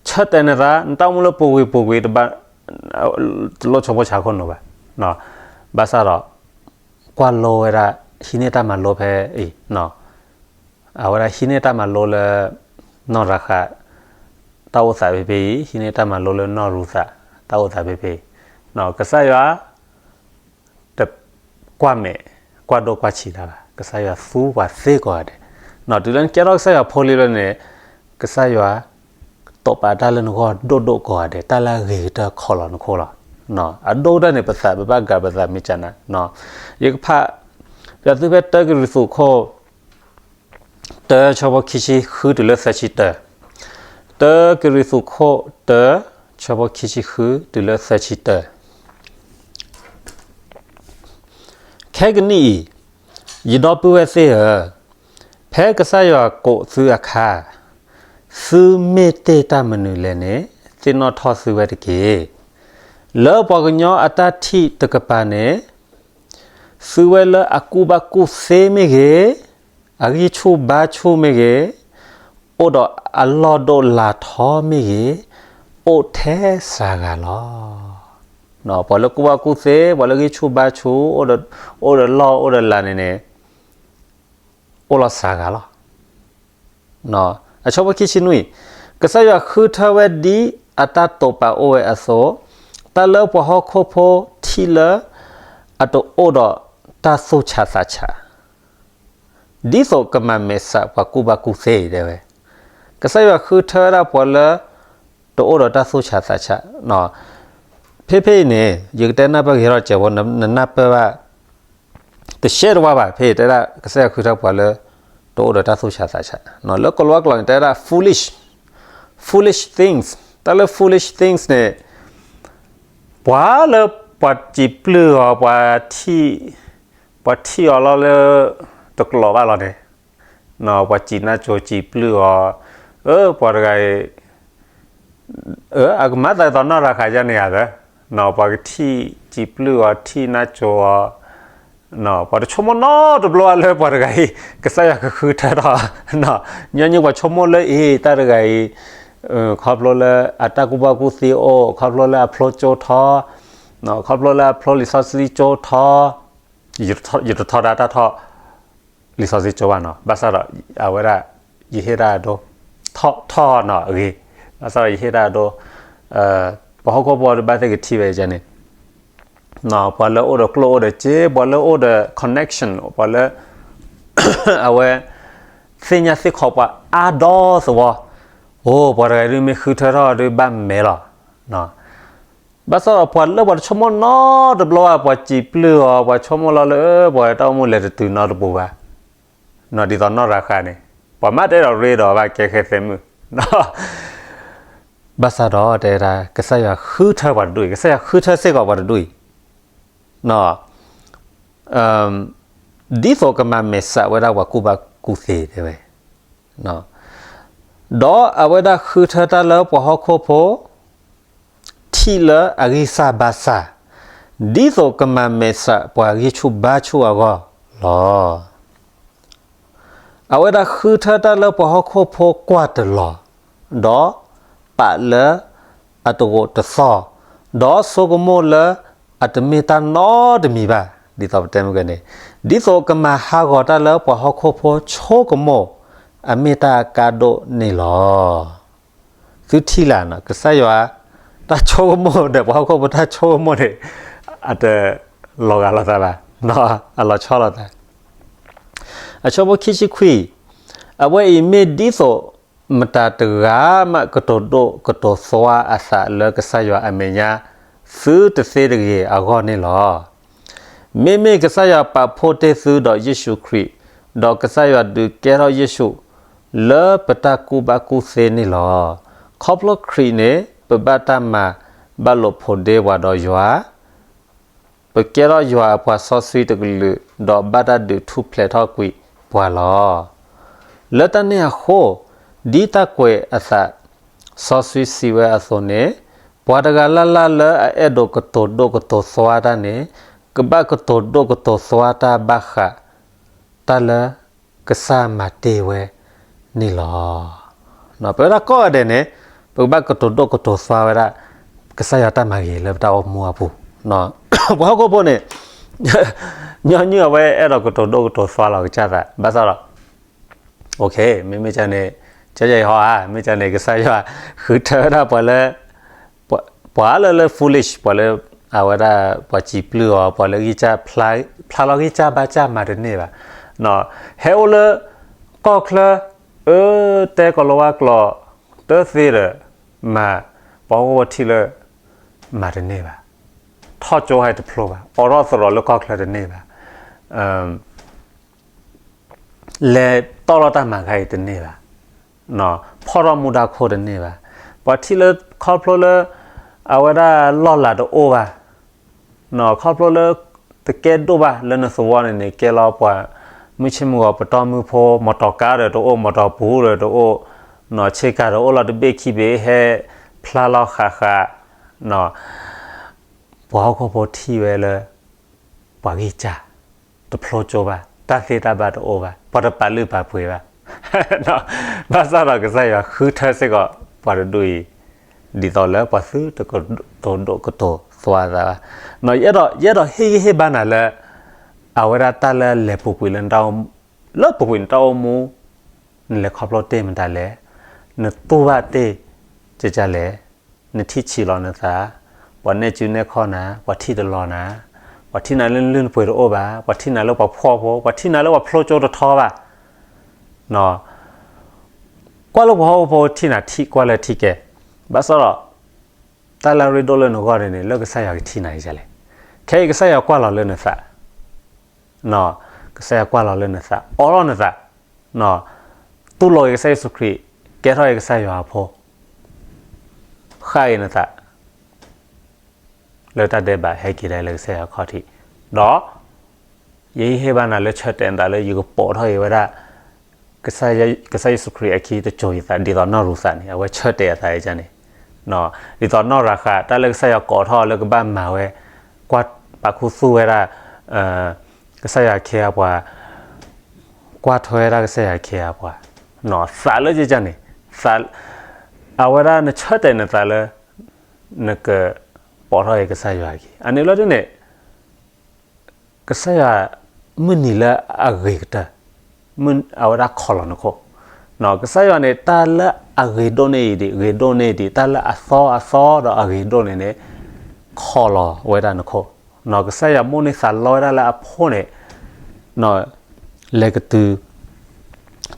ဆၢတဲာ်နသး, နတၢ်အိၣ်မူလၢပူၤကွံာ်ပူၤကွံာ်တဘၣ်, တလိၣ်ဆိကမိၣ်ဆါခိၣ်နူာ်ဘၣ်. ဘၣ်ဆၣ်ဒီး ကွၢ်လိဝဲဒၣ် ဟံးန့ၢ်တၢ်မၤလိဖဲအံၤ, အဝဲဒၣ်ဟံးန့ၢ်တၢ်မၤလိလၢ နီၢ်ရၤဃး တၢ်အိၣ်သးဖဲဖဲအံၤ, ဟံးန့ၢ်တၢ်မၤလိလၢနီၢ်ရူၤသး တၢ်အိၣ်သးဖဲဖဲအံၤ, ကစၢ်ယွၤ တကွၢ်မဲာ် ကွၢ်ဒိၣ်ကွၢ်ဆံးတၢ်ဘၣ်, ကစၢ်ယွၤသူပှၤသ့ကိးဂၤဒဲး. တုၤလၢနကဲထီၣ်ကစၢ်ယွၤဖိလံဘျီန့ၣ်, ကစၢ်ယွၤ တိာ်ပာ်တၢ်လၢနဂီၢ်ဒိၣ်ဒိၣ်ကိးဂၤဒဲး, တၢ်လၢအဂ့ၤကတၢၢ်ခီလီၤနခိၣ်လီၤ. အဒိၣ်ကတၢၢ်န့ၣ် ပသးပဘၣ်ဂၤပသးမ့ၢ်ကနၣ်, ယကဖး ပျးသုဖဲတၢကရံၣ်သူးခိၣ် တၢ ဆၢဖိခံဆံဃုတုၤလၢသၢဆံတၢ, တၢကရံၣ်သူးခိၣ်တၢ ဆၢဖိခံဆံဃုတုၤလၢသၢဆံတၢ. ခဲကနံၣ်အံၤ, ယဒီပုၢ်ဝဲၢ်သ့ၣ်ဧၢ, ဖဲကစၢ်ယွၤကိးသုအခါ, သုမ့ၢ်တ့ၢ်တၢ်မနုၤလဲၣ်န့ၣ်, သ့ၣ်နီၣ်ထီၣ်သုဝဲတက့ၢ်. လၢပှၤကညီအတၢ်ထံၣ်တကပၤန့ၣ်, သုဝဲလၢအကူၣ်ဘၣ်ကူၣ်သ့မ့ၢ်ဂ့ၤ, အဂံၢ်ဆူၣ်ဘါဆူၣ်မ့ၢ်ဂ့ၤ, အိၣ်ဒီးအလီၢ်ဒိၣ်လၤထီမ့ၢ်ဂ့ၤ, အိၣ်ထဲစှၤဂၤလီၤ. ပှၤလၢကူၣ်ဘၣ်ကူၣ်သ့, ပှၤလၢဂံၢ်ဆူၣ်ဘါဆူၣ်, အိၣ်ဒီးလီၢ်အိၣ်ဒီးလၤန့ၣ်န့ၣ်, အိၣ်လီၤစှၤဂၤလီၤ. အဆၢဖိခံဆံနွံ, ကစၢ်ယွၤဃုထၢဝဲဒ်အတၢ်တိာ်ပာ်အိၣ်ဝဲအသိး, တၢ်လၢပှၤဟီၣ်ခိၣ်ဖိထံၣ်လၢ အတအိၣ်ဒီးတၢ်သူၣ်ဆးသးဆး, ဒ်သိးကမၤမဲာ်ဆှးပှၤကူၣ်ဘၣ်ကူၣ်သ့အံၤဒဲးဝဲ, ကစၢ်ယွၤဃုထၢဝဲဒၣ်ပှၤလၢ တအိၣ်ဒီးတၢ်သူၣ်ဆးသးဆး. ဖဲဖဲအံၤန့ၣ် ယကတဲနၢ်ပၢၢ်ကဟဲထီၣ်စဲးဖိ နနၢ်ပၢၢ်ဘၣ် တရှဲတဝါဘၣ်. ဖဲတဲဒၣ်ကစၢ်ယွၤဃုထၢပှၤလၢ တအိၣ်ဒီးတၢ်သူၣ်ဆးသးဆး, လၢကီၤလၤဝါကျိာ်န့ၣ် တဲဒၣ် foolish, foolish things, တၢ်လၢ foolish things န့ၣ် ပှၤလၢပှၤစံးပျုၢ်အီၤ, ပှၤထံၣ်, ပှၤထံၣ်အီၤလီၤလၢ တကျိၤဘၣ်လီၤန့ၣ်, ပှၤစံးနါစိၤစံးပျုၢ်အီၤ, အၢ ပှၤတဂၤအံၤ အကမၤသးဒ်သိးနီၢ်ရၤဃးယါန့ၣ်ဧါသၢ, ပှၤကထံၣ်စံးပျုၢ်အီၤ ထံၣ်နါစိၤအီၤ, ပှၤတဆိကမိၣ်နီတဘျီဘၣ်လၢပှၤတဂၤအံၤ ကစၢ်ယွၤကဃုထၢထီၣ်, ညီနုၢ်ပှၤဆိကမိၣ်လၢအံၤ တၢ်တဂၤအံၤ ခီဖျိလၢအတၢ်ကူၣ်ဘၣ်ကူၣ်သ့အိၣ်, ခီဖျိလၢအဖျိကၠိထီ, ခီဖျိလၢအဖျိလံာ်စီဆှံကၠိထီ, ယတထီဒါတၢ်ထီၣ် လံာ်စီဆှံကၠိဘၣ်နီၤ, ဘၣ်ဆၣ်ဒီး အဝဲဒၣ် ယဟ့ၣ်တၢ်အဒိ ထီၣ်နီၤအဂ့ၤ, ဘၣ်ဆၣ်ဒီးယဟ့ၣ်တၢ်အဒိ ပှၤဟီၣ်ခိၣ်ဖိတဘၣ်သ့ၣ်ကထံၣ်ဝဲန့ၣ်, ပှၤလၢအိၣ်ဒီးကျိၣ်အိၣ်ဒီးစ့, ပှၤလၢအိၣ်ဒီး connection, ပှၤလၢ အဝဲ သ့ၣ်ညါသ့ၣ်ခီပှၤအါဒီသဝီ, အိ ပှၤတဂၤဒုးမ့ၢ်ဃုထၢထီၣ်ဒုးဘၣ်မဲာ်လီၤ. ဘၣ်ဆၣ်ဒီးပှၤလၢပှၤတဆိကမိၣ်နီတဘျီဘၣ်, ပှၤစံးပျုၢ်အီၤ, ပှၤဆိကမိၣ်လီၤလၢ ပှၤတၢ်အိၣ်မူလဲၤတတုၤနီတပူၤဘၣ်, ဒ်သိးနီၢ်ရၤဃးန့ၣ် ပှၤမ့ၢ်တအဲၣ်ဒိးရ့ဒီးဘၣ်ကဲဃဲသဲမုၣ်, ဘၣ်ဆၣ်ဒီးတဲဒၣ် ကစၢ်ယွၤဃုထၢပှၤတဒူၣ်အံၤ, ကစၢ်ယွၤဃုထၢစ့ၢ်ကီးပှၤတဒူၣ်အံၤ ဒ်သိးကမၤမဲာ်ဆှးဝဲဒၣ်ပှၤကူၣ်ဘၣ်ကူၣ်သ့တဲဝဲ, ဒီးအဝဲဒၣ်ဃုထၢတၢ်လၢပှၤဟီၣ်ခိၣ်ဖိ ထံၣ်လၢအဂံၢ်စၢ်ဘါစၢ်, ဒ်သိးကမၤမဲာ်ဆှးပှၤဂံၢ်ဆူၣ်ဘါဆူၣ်အဂီၢ်လီၤ. အဝဲဒၣ်ဃုထၢတၢ်လၢပှၤဟီၣ်ခိၣ်ဖိကွၢ်တလီၤ, ဒီးပာ်လၢအတဂိာ်တသီၣ်, ဒီးဆိကမိၣ်လၢအတမ့ၢ်တၢ်နီတမံၤဘၣ်, ဒ်သိးပတဲမုၢ်ကဲန့ၣ်, ဒ်သိးကမၤဟးဂီၤတၢ်လၢပှၤဟီၣ်ခိၣ်ဖိဆိကမိၣ် အမ့ၢ်တၢ်အကါဒိၣ်န့ၣ်လီၤ. သုထံၣ်လၢ်နီၤ, ကစၢ်ယွၤ တၢ်ဆိကမိၣ်ဒီးပှၤဟီၣ်ခိၣ်ဖိတၢ်ဆိကမိၣ်န့ၣ် အတလီၤဂာ်လိာ်သးဘၣ်, အလီၤဆီလိာ်သး. အဆၢဖိခံဆံခွံ, အဝဲအံၤမ့ၢ်ဒ်သိး မတၤတဂၤမးကတိၤဒိၣ်ကတိၤသွါအသးလၢကစၢ်ယွၤအမဲာ်ညါ သုတသ့တဂ့ၤအဂီၢ်န့ၣ်လီၤ. မ့မ့ၢ်ကစၢ်ယွၤပာ်ဖှိၣ်တ့ၢ်သုဒီးယ့ၣ်ၡူးခရံာ်, ဒီးကစၢ်ယွၤဒုးကဲထီၣ်ယ့ၣ်ၡူး လၢပတၢ်ကူၣ်ဘၣ်ကူၣ်သ့န့ၣ်လီၤ. ခီဖျိခရံာ်န့ၣ် ပဘၣ်တၢ်မၤဘၣ်လိာ်ဖိးဒ့ပှၤဒီးယွၤ ပကဲထီၣ်ယွၤအပှၤစီဆှံတကလုာ် ဒီးဘၣ်တၢ်ဒုးထူၣ်ဖျဲးထီၣ်ကွံာ်ပှၤလီၤ. လၢတၢ်န့ၣ်အဃိ, ဒ်တၢ်ကွဲးအသးစီဆှံစံးဝဲအသိးန့ၣ်, ပှၤတဂၤလၢ်လၢ်လၢအအဲၣ်ဒိးကတိၤဒိၣ်ကတိၤသွါတၢ်န့ၣ်, ကဘၣ်ကတိၤဒိၣ်ကတိၤသွါတၢ်ဘၣ်ဃး တၢ်လၢကစၢ်မၤတ့ၢ်ဝဲန့ၣ်လီၤ. ပဝဲဒၣ်ကိးဂၤဒဲးန့ၣ် ပကဘၣ်ကတိၤဒိၣ်ကတိၤသွါဝဲဒၣ် ကစၢ်ယွၤတၢ်မၤဂ့ၤလၢပတၢ်အိၣ်မူအပူၤ. ပှၤဟီၣ်ခိၣ်ဖိန့ၣ် ညီနုၢ်အဝဲအဲၣ်ဒိးကတိၤဒိၣ်ကတိၤသွါလီၤကစၢ်သး ဘၣ်ဆၣ်ဒီး မ့မ့ၢ်ကန့ၣ် ကယဲၢ်ဟီဧါ, မ့ၢ်ကန့ၣ် ကစၢ်ယွၤဃုထၢဝဲဒၣ်ပှၤလၢ ပှၤလၢလၢ foolish ပှၤလၢ အဝဲဒၣ်ပှၤစံးပျုၢ်အီၤ ပှၤလၢဂံၢ်စၢ် ဖျါလီၤဂံၢ်စၢ်ဘါစၢ်မၤတန့ၢ်ဘၣ်, ဟဲအိၣ်လၢ ကီၢ်ချၢ အၢ တဲကီၤလၤဝါကျိာ် တသ့ဒီး မၤ ပှၤဟီၣ်ခိၣ်ဖိထံၣ်လၢ မၤတန့ၢ်ဘၣ်, ထီၣ်ကၠိဟဲတဖျိဘၣ်, အိးထီၣ်သရိာ်လၢကီၢ်ချၢတန့ၢ်ဘၣ်, လဲၤတီၢ်လီၤတၢ်မၤခါအံၤတန့ၢ်ဘၣ်, ဖီၣ်ထီၣ်မူဒါခိၣ်တန့ၢ်ဘၣ်, ပှၤထံၣ်လၢခီဖျိလၢ အဝဲဒၣ်လီၢ်လၤတအိၣ်ဘၣ်, ခီဖျိလၢ တကဲဒိၣ်ဘၣ်လၢနသဝီန့ၣ်န့ၣ် ကဲလီၤပှၤ မုၢ်ဆ့ၣ်မုၢ်ဂီၤပတီၢ်မုၢ်ဖိ မီတီၤကါဒီးတအိၣ် မီတီၤပူၤဒီးတအိၣ်, ဆ့ကၤဒီးအိၣ်လီၤတဘ့ၣ်ခံဘ့ၣ် ဟဲဖျါလီၤဃးဃး ပှၤဟီၣ်ခိၣ်ဖိထံၣ်ဝဲလၢ ပှၤဂံၢ်စၢ် တဖျိကၠိဘၣ်, တၢ်သ့တၢ်ဘၣ်တအိၣ်ဘၣ်, ပှၤတပာ်လုၢ်ပာ်ပှ့ၤဘၣ်, ဘၣ်ဆၣ်ဒီးကစၢ်ယွၤဃုထၢစ့ၢ်ကီးပှၤတဒူၣ်အံၤ, ဒ်သိးလၢပှၤသုတကတိၤဒိၣ်ကတိၤသွါသးဘၣ်, ယအဲၣ်ဒိး ယအဲၣ်ဒိးဟ့ၣ်ဂံၢ်ဟ့ၣ်ဘါနၤလၢ အဝဲဒၣ်တၢ်လၢလဲၤပူၤကွံာ်လၢ လၢပူၤကွံာ်နတၢ်အိၣ်မူ နလဲၤခီဖျိတ့ၢ်မတၤလဲၣ်, နတူၢ်ဘၣ်တ့ၢ်ကကလဲၣ်, နထံၣ်ဆံးလီၤနသး, ပှၤနဲၣ်စုနဲၣ်ခီၣ်နၤ, ပှၤထံၣ်တလီၤနၤ, ပှၤထံၣ်နၤလၢလုၢ်နပှ့ၤတအိၣ်ဘၣ်, ပှၤထံၣ်နၤလၢပှၤဖှီၣ်ဖိ, ပှၤထံၣ်နၤလၢပှၤဖျိကၠိတထီဘၣ်, ကွၢ်လၢပှၤဟီၣ်ခိၣ်ဖိထံၣ်နၤထံၣ်ကွၢ်လၢထံၣ်ကဲ, ဘၣ်ဆၣ်ဒီး တၢ်လၢအရ့ဒိၣ်လၢနဂီၢ်န့ၣ်န့ၣ် လၢကစၢ်ယွၤကထံၣ်နၤဒ်လဲၣ်, ခဲအံၤကစၢ်ယွၤကွၢ်လီၤလၢနသး, ကစၢ်ယွၤကွၢ်လီၤလၢနသး, အိးထီၣ်နသး, တူၢ်လိာ်က့ၤကစၢ်ယ့ၣ်ၡူးခရံာ်, ကဲထီၣ်က့ၤကစၢ်ယွၤအဖိ, ဃၣ်က့ၤနသး လၢတၢ်ဒဲးဘးဟဲက့ၤဒၣ်လၢကစၢ်ယွၤခီၣ်ထံး, ဒီး ယဟ့ၣ်ဂံၢ်ဟ့ၣ်ဘါနၤလၢဆၢတဲာ်နသးလၢယကပိာ်ထီၣ်က့ၤဝဲဒၣ် ကစၢ်ယ့ၣ်ၡူးခရံာ်အခံတစိၤယသး ဒ်သိးနီၢ်ရူၤသးန့ၣ် အဝဲဆၢတဲာ်အသးန့ၣ်, ဒ်သိးနီၢ်ရၤဃး တၢ်လၢကစၢ်ယွၤကိးထီၣ်လၢကဘၣ်မၤဝဲ, ကွၢ်ပာ်ခူသူၣ်ဝဲဒၣ် ကစၢ်ယွၤခ့အပှၤ, ကွၢ်ထွဲဝဲဒၣ်ကစၢ်ယွၤခ့အပှၤ, သးလၢယကန့ၣ်, အဝဲဒၣ်နဆၢတဲာ်နသးလၢ နကပိာ်ထီၣ်က့ၤကစၢ်ယွၤအခံ, အန့ၣ်လီၤဒ်န့ၣ် ကစၢ်ယွၤ မုၢ်နံၤလၢအဂ့ၤကတၢၢ်, အဝဲဒၣ်ခီလီၤနခိၣ်, ကစၢ်ယွၤန့ၣ် တၢ်လၢအဂ့ၤဒိၣ်န့ၢ်အံၤဒံး ဂ့ၤဒိၣ်န့ၢ်ဒံး တၢ်လၢအသီအသီဒီးအဂ့ၤဒိၣ်န့ၢ်န့ၣ် ခီလီၤဝဲဒၣ်နခိၣ်, ကစၢ်ယွၤမိၣ်န့ၢ်သးလီဝဲဒၣ်လၢအဖိန့ၣ် လဲၤကတုၤ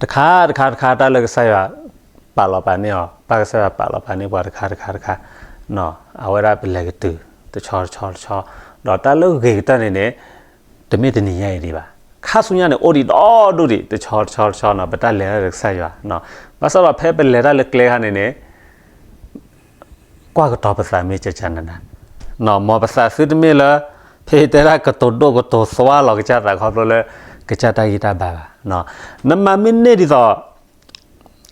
တခါတခါတခါ တၢ်လၢကစၢ်ယွၤ ပာ်လီၤပာ်န့ၢ်အီၤ, ဘၣ်ကစၢ်ယွၤပာ်လီၤပာ်န့ၢ်ပှၤတခါတခါတခါ, အဝဲဒၣ်ပလဲၤကတုၤ တဆီတဆီတဆီ, ဒီးတၢ်လၢဂ့ၤကတၢၢ်န့ၣ်န့ၣ် တမ့ၢ်တနံၤညါအံၤဒံးဘၣ်, ခါဆူညါန့ၣ် အိၣ်ဒံးဒီဒူၣ်ဒံး တဆီတဆီတဆီနီၤ ပတၢ်လဲၤတၢ်ဒီးကစၢ်ယွၤ, ဘၣ်ဆၣ်ဒီးဖဲပလဲၤတၢ်လၢကျဲခါန့ၣ်န့ၣ် ကွၢ်ကတီၤပသးမ့ၢ်ကကနနၤ, မ်ပသးသုတမ့ၢ်လၢ ဖဲတဲဒၣ်ကတိၤဒိၣ်ကတိၤသွါလီၤကစၢ်သးခီဖျိလၢ ကစၢ်တၢ်ဂံၢ်တၢ်ဘါဘၣ်, နမၤမ့ၢ်န့ၢ်ဒ်သိး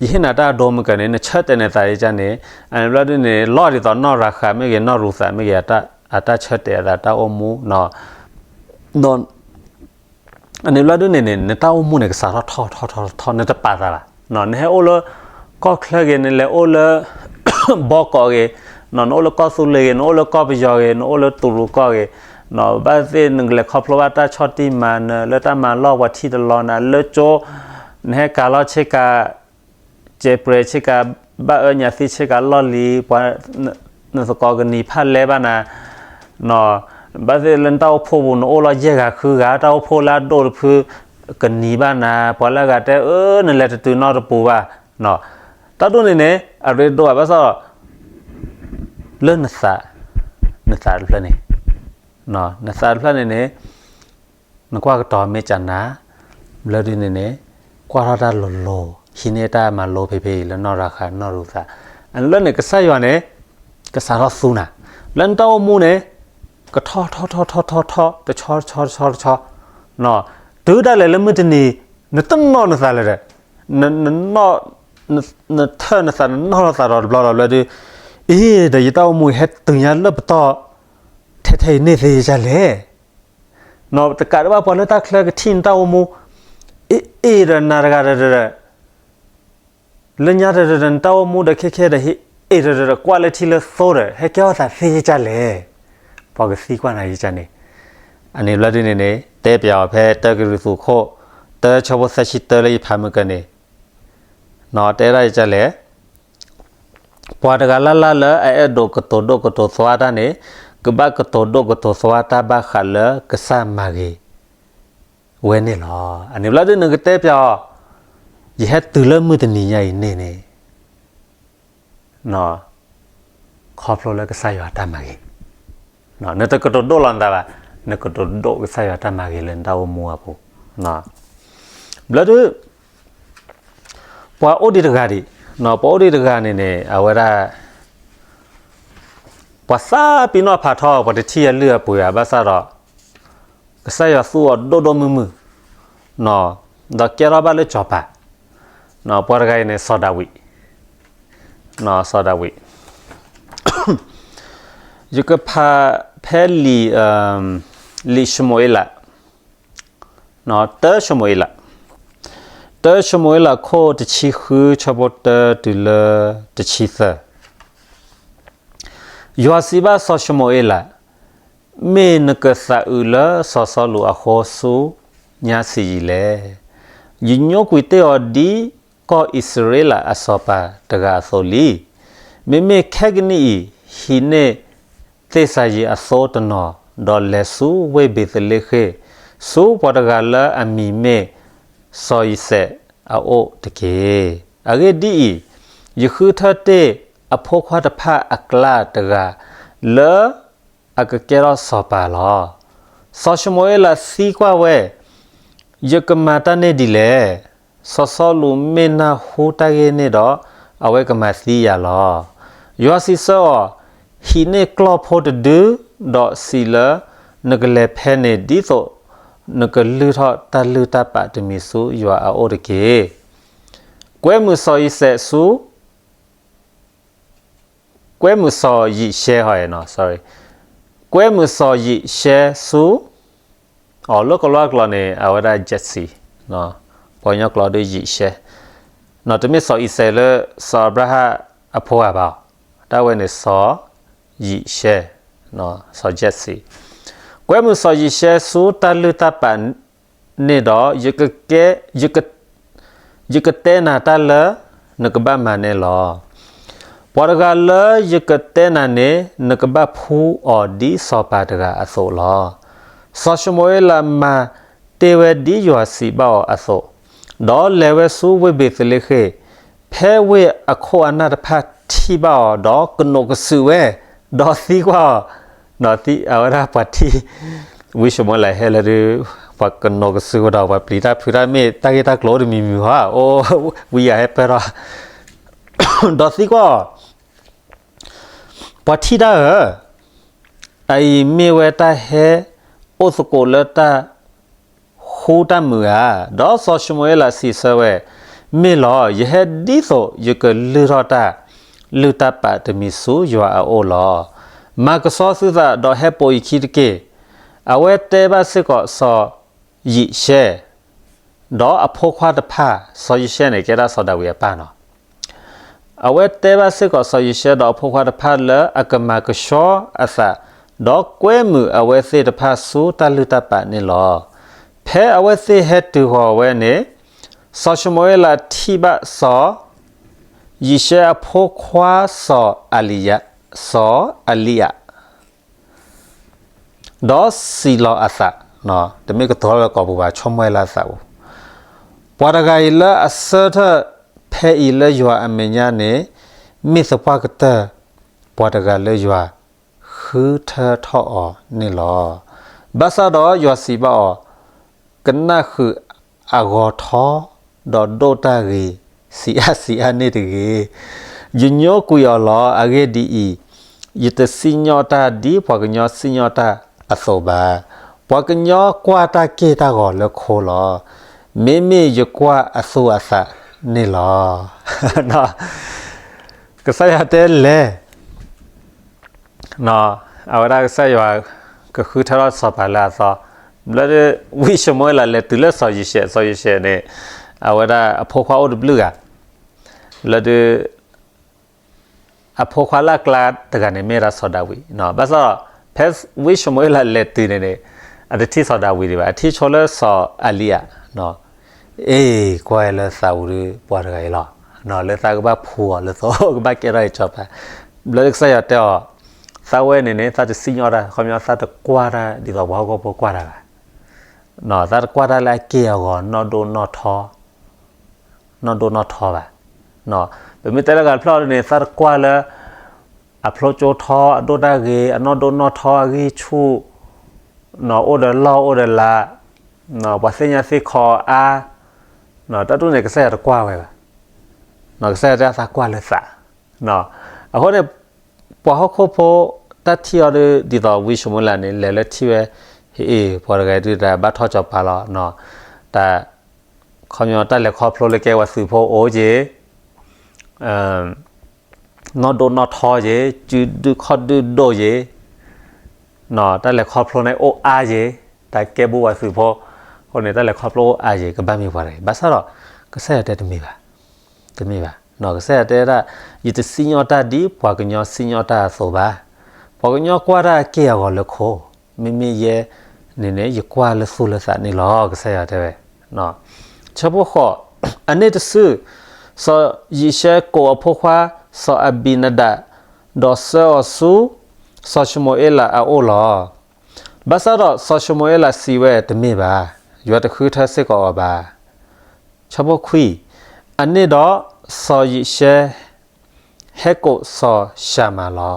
ယဟ့ၣ်နၤတၢ်အဒိမုၢ်ကန့ၣ် နဆၢတဲာ်နသးယကန့ၣ် အန့ၣ်ဘျီဒ်န့ၣ် လီၢ်ဒ်သိးနီၢ်ရၤဃးမ့ၢ်ဂ့ၤ နီၢ်ရူၤသးမ့ၢ်ဂ့ၤ အတၢ်ဆၢတဲာ်အသးတၢ်အိၣ်မူ ဒီး အန့ၣ်ဘျီဒ်န့ၣ်န့ၣ် နတၢ်အိၣ်မူန့ၣ် ကစးထီၣ်ထီထီထီထီ နတပာ်သးဘၣ်, နဟဲအိၣ်လၢ ကီၢ်ချၢဂ့ၤ နလဲၤအိၣ်လၢ ဘီကီးဂ့ၤ, နအိၣ်လၢကီၢ်သူလ့ၤဂ့ၤ နအိၣ်လၢကီၢ်ပယီၤဂ့ၤ နအိၣ်လၢတူၤရူးကီၢ်ဂ့ၤ, ဘၣ်သ့ၣ်နကလဲၤခီဖျိဘၣ်တၢ်ဆီၣ်တံၢ်မၤနၢၤ လၢတၢ်မၤလီၢ်ပှၤထံၣ်တလီၤနၤ လၢကၠိ နဟဲကၤလီၤဆ့ကၤ ကဲးပြဲးဆ့ကၤ ဘၣ်အၢညၣ်သံဆ့ကၤလီၢ်လံၤ ပှၤ နသကိးကနံၤဖးလဲဘၣ်နၤ, ဘၣ်သ့ၣ်လၢနတၢ်အိၣ်ဖှိၣ်ပူၤ နအိၣ်လီၤယဲၢ်ဂၤဃုဂၤ တၢ်အိၣ်ဖှိၣ်လၢအဒိၣ်တဖု ကနံၤဘၣ်နၤ ပှၤလၢအဂၤတဲ အၢ နလဲၤတတုၤနီတပူၤဘၣ်, တၢ်ဒိၣ်န့ၣ်န့ၣ် အရ့ဒိၣ်ဘၣ် ဘၣ်ဆၣ် လၢနသး နသးတဖျၢၣ်န့ၣ် နသးတဖျၢၣ်န့ၣ်န့ၣ် နကွၢ်ကတီၤမ့ၢ်ကနၤ, ဘျီဒ်န့ၣ်န့ၣ် ကွၢ်ထီၣ်တၢ်လိၤလိၤ ဟံးန့ၢ်တၢ်မၤလိဖဲဖဲအံၤလၢနီၢ်ရၤဃးနီၢ်ရူၤသး, အန့ၣ်လၢန့ၣ် ကစၢ်ယွၤန့ၣ် ကစးထီၣ်သူနၤ, လၢနတၢ်အိၣ်မူန့ၣ် ကထီၣ်ထီၣ်ထီၣ်ထီၣ်ထီၣ်ထီၣ် တဆီတဆီတဆီတဆီ, တုၤဒၣ်လဲာ်လၢမုၢ်တနံၤ နတနီၣ်နသးလၢၤဒီး နထၢၣ်နသး နနီၣ်နသးဒီးတဘျီဒီးဘျီဒုး, အ့ ဒီးယတၢ်အိၣ်မူအံၤ ဟဲတုၤညါလၢပတီၢ် ထဲထဲအံၤန့ၢ်သ့ယကလဲၣ်, တကးဒံးဘၣ်ပှၤလၢတၢ်ချၢကထံၣ်နတၢ်အိၣ်မူ, အ့ အ့ ဒီးနၤတဂၤဒီး လၢညါဒီး နတၢ်အိၣ်မူဒီးခဲခဲဒီး ဟ့ၣ်အ့ၣ်ဒီး ကွၢ်လၢထံလၢသိဒီး ဟဲကဲထီၣ်သးသ့ယကလဲၣ်, ပှၤကသံကွၢ်နၤယကန့ၣ်, အန့ၣ်ဘျီဒ်န့ၣ်န့ၣ် တဲပၠးအီၤဖဲတၢကရံၣ်သူးခိၣ် တၢဆၢဖိသၢဆံတၢလၢယဖးမုၢ်ကန့ၣ်, တဲဒၣ်ယကလဲၣ်, ပှၤတဂၤလၢ်လၢ်လၢအအဲၣ်ဒိးကတိၤဒိၣ်ကတိၤသွါတၢ်န့ၣ် ကဘၣ်ကတိၤဒိၣ်ကတိၤသွါတၢ်ဘၣ်ဃးလၢကစၢ်မၤဂ့ၤဝဲန့ၣ်လီၤ. အန့ၣ်ဘျီဒ်န့ၣ်ကတဲပၠးအီၤ, ယဟဲတုၤလၢမုၢ်တနံၤညါအံၤန့ၣ်န့ၣ် ခီဖျိလၢကစၢ်ယွၤတၢ်မၤဂ့ၤ, နတကတိၤဒိၣ်လီၤနသးဘၣ်, နကတိၤဒိၣ်ကစၢ်ယွၤတၢ်မၤဂ့ၤလၢနတၢ်အိၣ်မူအပူၤ, ဘျီဒုး ပှၤအိၣ်ဒံးတဂၤဒံး, ပှၤအိၣ်ဒံးတဂၤန့ၣ်န့ၣ် အဝဲဒၣ် ပှၤသးပ့ၤနီၣ်ဖးထီ ပှၤတထံၣ်အလုၢ်အပှ့ၤဘၣ် ဘၣ်ဆၣ်ဒီး ကစၢ်ယွၤသူအီၤဒိၣ်ဒိၣ်မုၢ်မုၢ်, ဒီးကဲထီၣ်ဘၣ်လၢစီၤပၤ, ပှၤတဂၤအံၤန့ၣ် စီၤဒၤဝံး, စီၤဒၤဝံး, ယကဖးဖဲလံာ်, လံာ်ၡမူၤအ့လး တၢၡမူၤအ့လး, တၢၡမူၤအ့လးခိၣ်တဆံဃု ဆၢဖိတၢတုၤလၢတဆံသၢ, ယွၤစံးဘၣ်စီၤၡမူၤအ့လး, မ့ၢ်နကသးအုးလၢစီၤစီလူးအဃိဆူညါဆံးယံာ်လဲၣ်. ယညိကွံာ်တ့ၢ်အီၤဒ်ကီၢ်အံၣ်စရ့လးအစီၤပၤတဂၤအသိးလံ. မ့မ့ၢ်ခဲကနံၣ်အံၤ ဟံးန့ၢ်သ့ၣ်စၤယံးအသိတနီၤ, ဒီးလဲၤဆူဝ့ၢ်ဘ့ၤသလ့ဃ့ၣ်, ဆူပှၤတဂၤလၢအမံၤမ့ၢ်စီၤယံးစဲးအအိၣ်တက့ၢ်. အဂ့ၢ်ဒ်အံၤ, ယဃုထၢတ့ၢ်အဖိခွါတဖၣ်အကျါတဂၤ လၢအကကဲထီၣ်စီၤပၤလီၤ. စီၤၡမူၤအ့လးသံကွၢ်ဝဲ, ယကမၤတၢ်န့ၣ်ဒ်လဲၣ်. စီၤစီလူးမ့ၢ်နၢ်ဟူတၢ်ဂ့ၢ်န့ၣ်ဒီး, အဝဲကမၤသံယၤလီၤ. ယွၤစံးဆၢအီၤ, ဟံးန့ၢ်ကျီၢ်ဖိတဒု, ဒီးစံးလၢနကလဲၤဖဲန့ၣ် ဒ်သိးနကလုၢ်ထီၣ်တၢ်လုၢ်တၢ်ပာ်တမံၤဆူယွၤအအိၣ်တက့ၢ်. ကွဲမုာ်စီၤယံၤရှဲဆူ ကွဲမုာ်စီၤယံၤရှဲဟီ, ကွဲမုာ်စီၤယံၤရှဲဆူ, အိ လၢကလံးကျိာ်န့ၣ် အဝဲဒၣ် Jesse, ပှၤကညီကျိာ်ဒီးယံၤရှဲ, တမ့ၢ်စီၤအံၤစဲးလၢစီၤအၤဘြၤဟၣ်အဖိဧါဘၣ်, တၢ်ဝဲန့ၣ်စီၤယံၤရှဲ, စီၤ Jesse, ကွဲမုာ်စီၤယံၤရှဲဆူတၢ်လုၢ်တၢ်ပာ်န့ၣ်ဒီး, ယကတဲနၤတၢ်လၢနကဘၣ်မၤန့ၣ်လီၤ. ပှၤတဂၤလၢယကတဲနၤန့ၣ် နကဘၣ်ဖှူအီၤဒ်စီၤပၤတဂၤအသိးလီၤ. စီၤၡမူၤအ့လးမၤတ့ၢ်ဝဲဒ်ယွၤစံးဘၣ်အီၤအသိး, ဒီးလဲၤဝဲဆူဝ့ၢ်ဘ့းသလ့ဃ့ၣ်, ဖဲဝ့ၢ်အခိၣ်အနၢ်တဖၣ်ထံၣ်ဘၣ်အီၤဒီးကနိးကစုာ်ဝဲ, ဒီးသံကွၢ်အီၤ, အဝဲဒၣ်ပှၤထံၣ် ဝံၡမူၤအ့လးဟဲလၢဒုး, ပှၤကနိးကစုာ်ဝဲဒီး ပှၤပျံၤတၢ်ဖုးတၢ်မ့ၢ်တၢ်ဂ့ၢ်တၢ်ကျိၤအိၣ်တမံၤမံၤဟီ, အိ ဝံယၤဟဲပၢၢ်ထီၣ်, ဒီးသံကွၢ်အီၤ, ပှၤထံၣ်တၢ်ဧၢ, အအံၤမ့ၢ်ဝဲတၢ်ဟဲအိၣ်သကိးလၢတၢ်ဃူတၢ်မုာ်ဧါ. ဒီးစီၤၡမူၤအ့လးစံးဆၢဝဲ, မ့ၢ်လီၤ, ယဟဲဒ်သိးယကလုၢ်ထီၣ်တၢ်လုၢ်တၢ်ပာ်တမံၤဆူယွၤအအိၣ်လီၤ. မၤကဆှီသုသးဒီးဟဲပိာ်ယခံတက့ၢ်. အဝဲတဲဘၣ်စ့ၢ်ကီးစီၤယံၤရှဲ ဒီးအဖိခွါတဖၣ်, စီၤယံၤရှဲန့ၣ် ကဲဒၣ်စီၤဒၤဝံးအပၢ်နီၤ, အဝဲတဲဘၣ်စ့ၢ်ကီးစီၤယံၤရှဲဒီးအဖိခွါတဖၣ်လၢအကမၤကဆှီအသး, ဒီးကွဲမုာ်အဝဲသ့ၣ်တဖၣ်ဆူတၢ်လုၢ်တၢ်ပာ်န့ၣ်လီၤ. ဖဲအဝဲသ့ၣ်ဟဲတုၤဃီၤဝဲန့ၣ်, စီၤၡမူၤအ့လးထံၣ်ဘၣ်စီၤယံၤရှဲအဖိခွါစီၤအလံယၤ, စီၤအလံယၤ ဒီးစံးလီၤအသး, တမ့ၢ်ကတိၤလၢကိာ်ပူၤဘၣ်, ဆိကမိၣ်လၢအသးပူၤ, ပှၤတဂၤအံၤလၢအဆၢထၢၣ်ဖဲအံၤလၢယွၤအမဲာ်ညါန့ၣ်, မ့ၢ်သပှၢ်ကတၢၢ်ပှၤတဂၤလၢယွၤဃုထၢထီၣ်အီၤန့ၣ်လီၤ. ဘၣ်ဆၣ်ဒီးယွၤစံးဘၣ်အီၤ, ကနၣ်ဃုာ်အဂီၤထီ, ဒီးဒိးတၢ်ဂ့ၤဆံးအါဆံးအါန့ၣ်တဂ့ၤ. ယညိကွံာ်အီၤလီၤ. အဂ့ၢ်ဒ်အံၤ, ယတစံၣ်ညီၣ်တၢ်ဒ်ပှၤကညီစံၣ်ညီၣ်တၢ်အသိးဘၣ်. ပှၤကညီကွၢ်တၢ်က့ၢ်တၢ်ဂီၤလၢခိလီၤ. မ့မ့ၢ်ယကွၢ်အသူၣ်အသးန့ၣ်လီၤ. ကစၢ်ယွၤတဲလဲၣ် အဝဲဒၣ်ကစၢ်ယွၤကဃုထၢထီၣ်စီၤပၤလၢအသီ, ဘျီဒုး ဝံၡမူၤအ့လးလဲၤတုၤလၢစီၤယံၤရှဲ, စီၤယံၤရှဲန့ၣ် အဝဲဒၣ်အဖိခွါအိၣ်တဘျုးဂၤ, ဘျီဒုး အဖိခွါလၢအကျါတဂၤန့ၣ်မ့ၢ်ဒၣ်စီၤဒၤဝံး, ဘၣ်ဆၣ်ဒီး ဖဲဝံၡမူၤအ့လးလဲၤတုၤန့ၣ်န့ၣ် အတထံၣ်စီၤဒၤဝံးဒံးဘၣ်, အထံၣ်ဆိလၢစီၤအလံယၤ အ့ၣ် ကွၢ်လၢသးဝံၤဒုး ပှၤတဂၤအံၤလီၤ, လၢသးကဘၣ်ဖှူအီၤလၢသိး ကဘၣ်ကဲထီၣ်အံၤစီၤပၤ, ဘျီဒုးကစၢ်ယွၤတဲအီၤ, သးဝဲန့ၣ်န့ၣ် သးတစံၣ်ညီၣ်တၢ်, ခီပညီသးတကွၢ်တၢ်ဒ်သိးပှၤဟီၣ်ခိၣ်ဖိကွၢ်တၢ်ဘၣ်, သးတကွၢ်တၢ်လၢအက့ၢ်အဂီၤ နီၢ်ဒိၣ်နီၢ်ထီ နီၢ်ဒိၣ်နီၢ်ထီဘၣ်, ပမ့ၢ်တဲလၢဂၤတဖျၢၣ်န့ၣ် သးတကွၢ်လၢ အဖျိကၠိထီ အဒိၣ်တၢ်ဂ့ၤ အနီၢ်ဒိၣ်နီၢ်ထီ အဂံၢ်ဆူၣ်, အိၣ်ဒီးလီၢ်အိၣ်ဒီးလၤ, ပှၤသ့ၣ်ညါသ့ၣ်ခီအါ, တၢ်ဒ်န့ၣ် ကစၢ်ယွၤတကွၢ်ဝဲဘၣ်, ကစၢ်ယွၤတဲသးကွၢ်လၢသး, အဃိန့ၣ် ပှၤဟီၣ်ခိၣ်ဖိ တၢ်ထံၣ်အီၤဒ်သိးဝံၡမူၤအ့လးန့ၣ် လဲၤလၢထံၣ်ဝဲ, ဟ့ၣ် ပှၤတဂၤအံၤဒုးတၢ်ဘၣ်ထီၣ်စီၤပၤလီၤ, တၢ် ခီပညီတၢ်လဲၤခီဖျိလၢကဲပှၤသုးဖိအိၣ်က့ၤ, နီၢ်ဒိၣ်နီၢ်ထီက့ၤ, စုဒုၣ်ခီၣ်ဒုၣ်ဒိၣ်က့ၤ, တၢ်လဲၤခီဖျိန့ၣ်အိၣ်အါက့ၤ, တၢ်ကဲဘူးပှၤသုးဖိ, အဃိန့ၣ် တၢ်လဲၤခီဖျိအိၣ်အါက့ၤ ကဘၣ်မ့ၢ်ပှၤတဂၤအံၤ, ဘၣ်ဆၣ်ဒီး ကစၢ်ယွၤတဲတမ့ၢ်ဘၣ်, တမ့ၢ်ဘၣ်, ကစၢ်ယွၤတဲဒၣ်, ယတစံၣ်ညီၣ်တၢ်ဒ်ပှၤကညီစံၣ်ညီၣ်တၢ်အသိးဘၣ်, ပှၤကညီကွၢ်တၢ်အက့ၢ်အဂီၤလၢခိ, မ့မ့ၢ်ယဲန့ၣ်န့ၣ် ယကွၢ်လၢသူၣ်လၢသးန့ၣ်လီၤ ကစၢ်ယွၤတဲဝဲ, ဆၢဖိဃိး, အန့ၣ်တစု, စီၤယံၤၡဲကိးအဖိခွါ စီၤအဘံနဒး, ဒီးဆှၢအီၤဆူ စီၤၡမူၤအ့လးအအိၣ်လီၤ. ဘၣ်ဆၣ်ဒီးစီၤၡမူၤအ့လးစံးဝဲ, တမ့ၢ်ဘၣ်, ယွၤတဃုထၢစ့ၢ်ကီးအီၤဘၣ်. ဆၢဖိခွံ, အန့ၣ်ဒီး စီၤယံၤၡဲ ဟဲကိးစီၤၡၤမၤလီ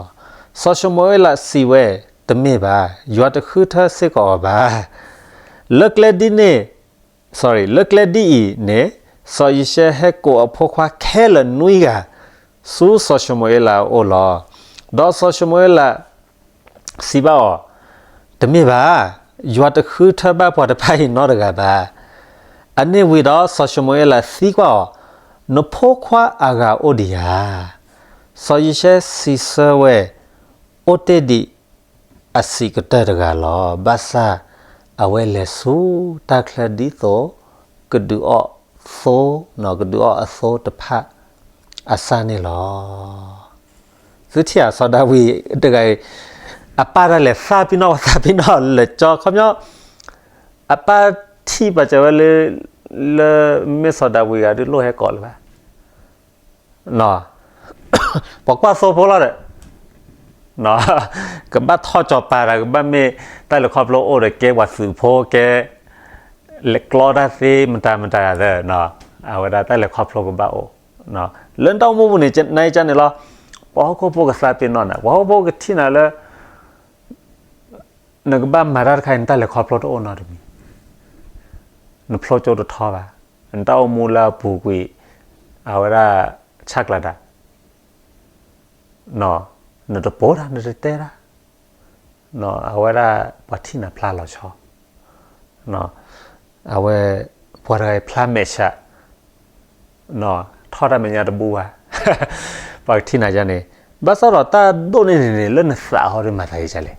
ၤ. စီၤၡမူၤအ့လးစံးဝဲ, တမ့ၢ်ဘၣ်, ယွၤတဃုထၢစ့ၢ်ကီးအီၤဘၣ်. လၢကျဲဒ်န့ၣ် လၢကျဲဒ်အံၤန့ၣ်, စီၤယံၤၡဲဟဲကိးအဖိခွါခဲလၢာ်နွံဂၤ ဆူစီၤၡမူၤအ့လးအအိၣ်လီၤ. ဒီးစီၤၡမူၤအ့လးစံးဘၣ်အီၤ, တမ့ၢ်ဘၣ်, ယွၤတဃုထၢဘၣ်ပှၤတဖၣ်အံၤနီတဂၤဘၣ်. အန့ၣ်ဝံၤဒီးစီၤၡမူၤအ့လးသံကွၢ်အီၤ, နဖိခွါအဂၤအိၣ်ဒံးဧါ. စီၤယံၤၡဲစံးဆၢဝဲ, အိၣ်တ့ၢ်ဒံးအဆံးကတၢၢ်တဂၤလီၤ. ဘၣ်ဆၣ်အဝဲလဲၤဆူတၢ်ချၢဒ်သိး ကဒုးအီၣ်သိ, ကဒုးအီၣ်အသိတဖၣ်အစၢ်န့ၣ်လီၤ. သုထံၣ်ဧါ, စီၤဒၤဝံးတဂၤအံၤ အပၢ်တၢ်လဲၤသးပ့ၤနီၣ် သးပ့ၤနီၣ်လၢာ်ကၠီ ခီပညီ အပၢ်ထံၣ်ပာ်စၢၤဝဲလၢ လၢမ့ၢ်စီၤဒၤဝံးဂၤဒုးလိၣ်ဟဲကိးလၢၤဘၣ် ပှၤကွၢ်သိဖိလီၤဒီး ကဘၣ်ထီၣ်စီၤပၤဒီး ကဘၣ်မ့ၢ်တၢ်လဲၤခီဖျိအိၣ်ဒီး ကဲပှၤသုးဖိ ကဲ လဲၤကျီတၢ်သ့ မတၤမတၤဂၤသၢ, အဝဲဒၣ်တၢ်လဲၤခီဖျိကဘၣ်အိၣ် လၢနတၢ်အိၣ်မူပူၤန့ၣ် နကန့ၣ်လီၤ. ပှၤဟီၣ်ခိၣ်ဖိကသးပ့ၤနီၣ်နၤ, ပှၤဟီၣ်ခိၣ်ဖိကထံၣ်နၤလၢ နကဘၣ်မၤတၢ်တခါအံၤ နတၢ်လဲၤခီဖျိတအိၣ်နီတမံၤ, နဖျိကၠိတထီဘၣ်, နတၢ်အိၣ်မူလၢအပူၤကွံာ် အဝဲဒၣ်ဆၣ်ကျါတၢ်, နတပိာ်တၢ် နတတဲတၢ်, အဝဲဒၣ်ပှၤထံၣ်နၤဖျါလီၤဆီ, အဝဲ ပှၤတဂၤအံၤဖျါမဲာ်ဆှး ထီၣ်တၢ်မဲာ်ညါတဘူၣ်ဘၣ်, ပှၤကထံၣ်နၤယါန့ၣ်, ဘၣ်ဆၣ်ဒီးတၢ်ဒိၣ်န့ၢ်န့ၣ်န့ၣ် လၢနသးဟီဒုးမၤသးဒ်လဲၣ်.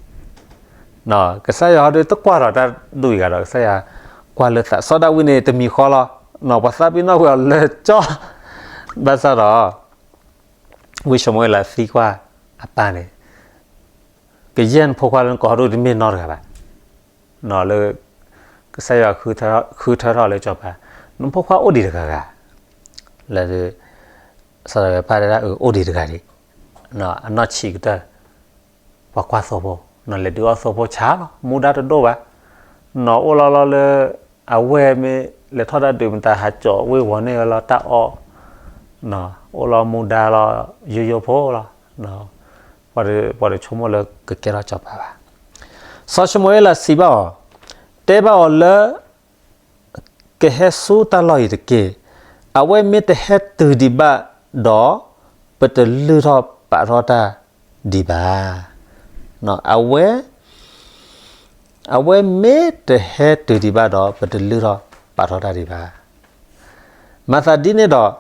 ကစၢ်ယွၤဟီဒုးတကွၢ်ဒီးတၢ်ဒိၣ်အံၤဂၤဒီး ကစၢ်ယွၤကွၢ်လၢသး, စီၤဒၤဝံးန့ၣ် တမံၤဃီလီၤ, ပှၤသးပ့ၤနီၣ်ကွံာ်အီၤလၢာ်ကၠီ, ဘၣ်ဆၣ်ဒီး ဝံၢ်ၡမူၤအ့လးသံကွၢ်အပၢ်န့ၣ်, ကယဲၢ်နဖိခွါလၢနကိးဟီဒုးတမ့ၢ်နီတဂၤဘၣ်, လၢ ကစၢ်ယွၤဃုထၢထီၣ်လၢစီၤပၤ, နဖိခွါအိၣ်ဒံးတဂၤဂၤ, လၢ စီၤဒၤဝံးအပၢ်တဲဒၣ်အၢ အိၣ်ဒံးတဂၤဒံး, အနီၢ်ဆံးကတၢၢ် ပှၤကွၢ်သိဖိ, လဲၤဒုးအီၣ်သိဖိဆါလီၤ, မူဒါတဒိၣ်ဘၣ်, နီၢ်အိၣ်လီၤလီၤလၢ အဝဲၢ်မ့ၢ်လဲၤထီၣ်တၢ်ဒုးမတၤ ဟးကၠီဝ့ၢ်ဝီၤန့ၢ်ဝဲလီၤတၢ်အီၣ်, အိၣ်လီၤမူဒါလီၤ ယိယိဖိလီၤ, ပှၤတဆိကမိၣ်လၢကကဲထီၣ်စီၤပၤဘၣ်. စီၤၡမူၤအ့လးစံးဘၣ်အီၤ, တဲဘၣ်အီၤလၢ ကဟဲဆူတၢ်လီၢ်အံၤတက့ၢ်. အဝဲမ့ၢ်တဟဲတုၤဒံးဘၣ်ဒီး ပတလုၢ်ထီၣ်ပာ်ထီၣ်တၢ်ဒံးဘၣ်. အဝဲ အဝဲမ့ၢ်တဟဲတုၤဒံးဘၣ်ဒီး ပတလုၢ်ထီၣ်ပာ်ထီၣ်တၢ်ဒံးဘၣ်. မၤသးဒ်န့ၣ်ဒီး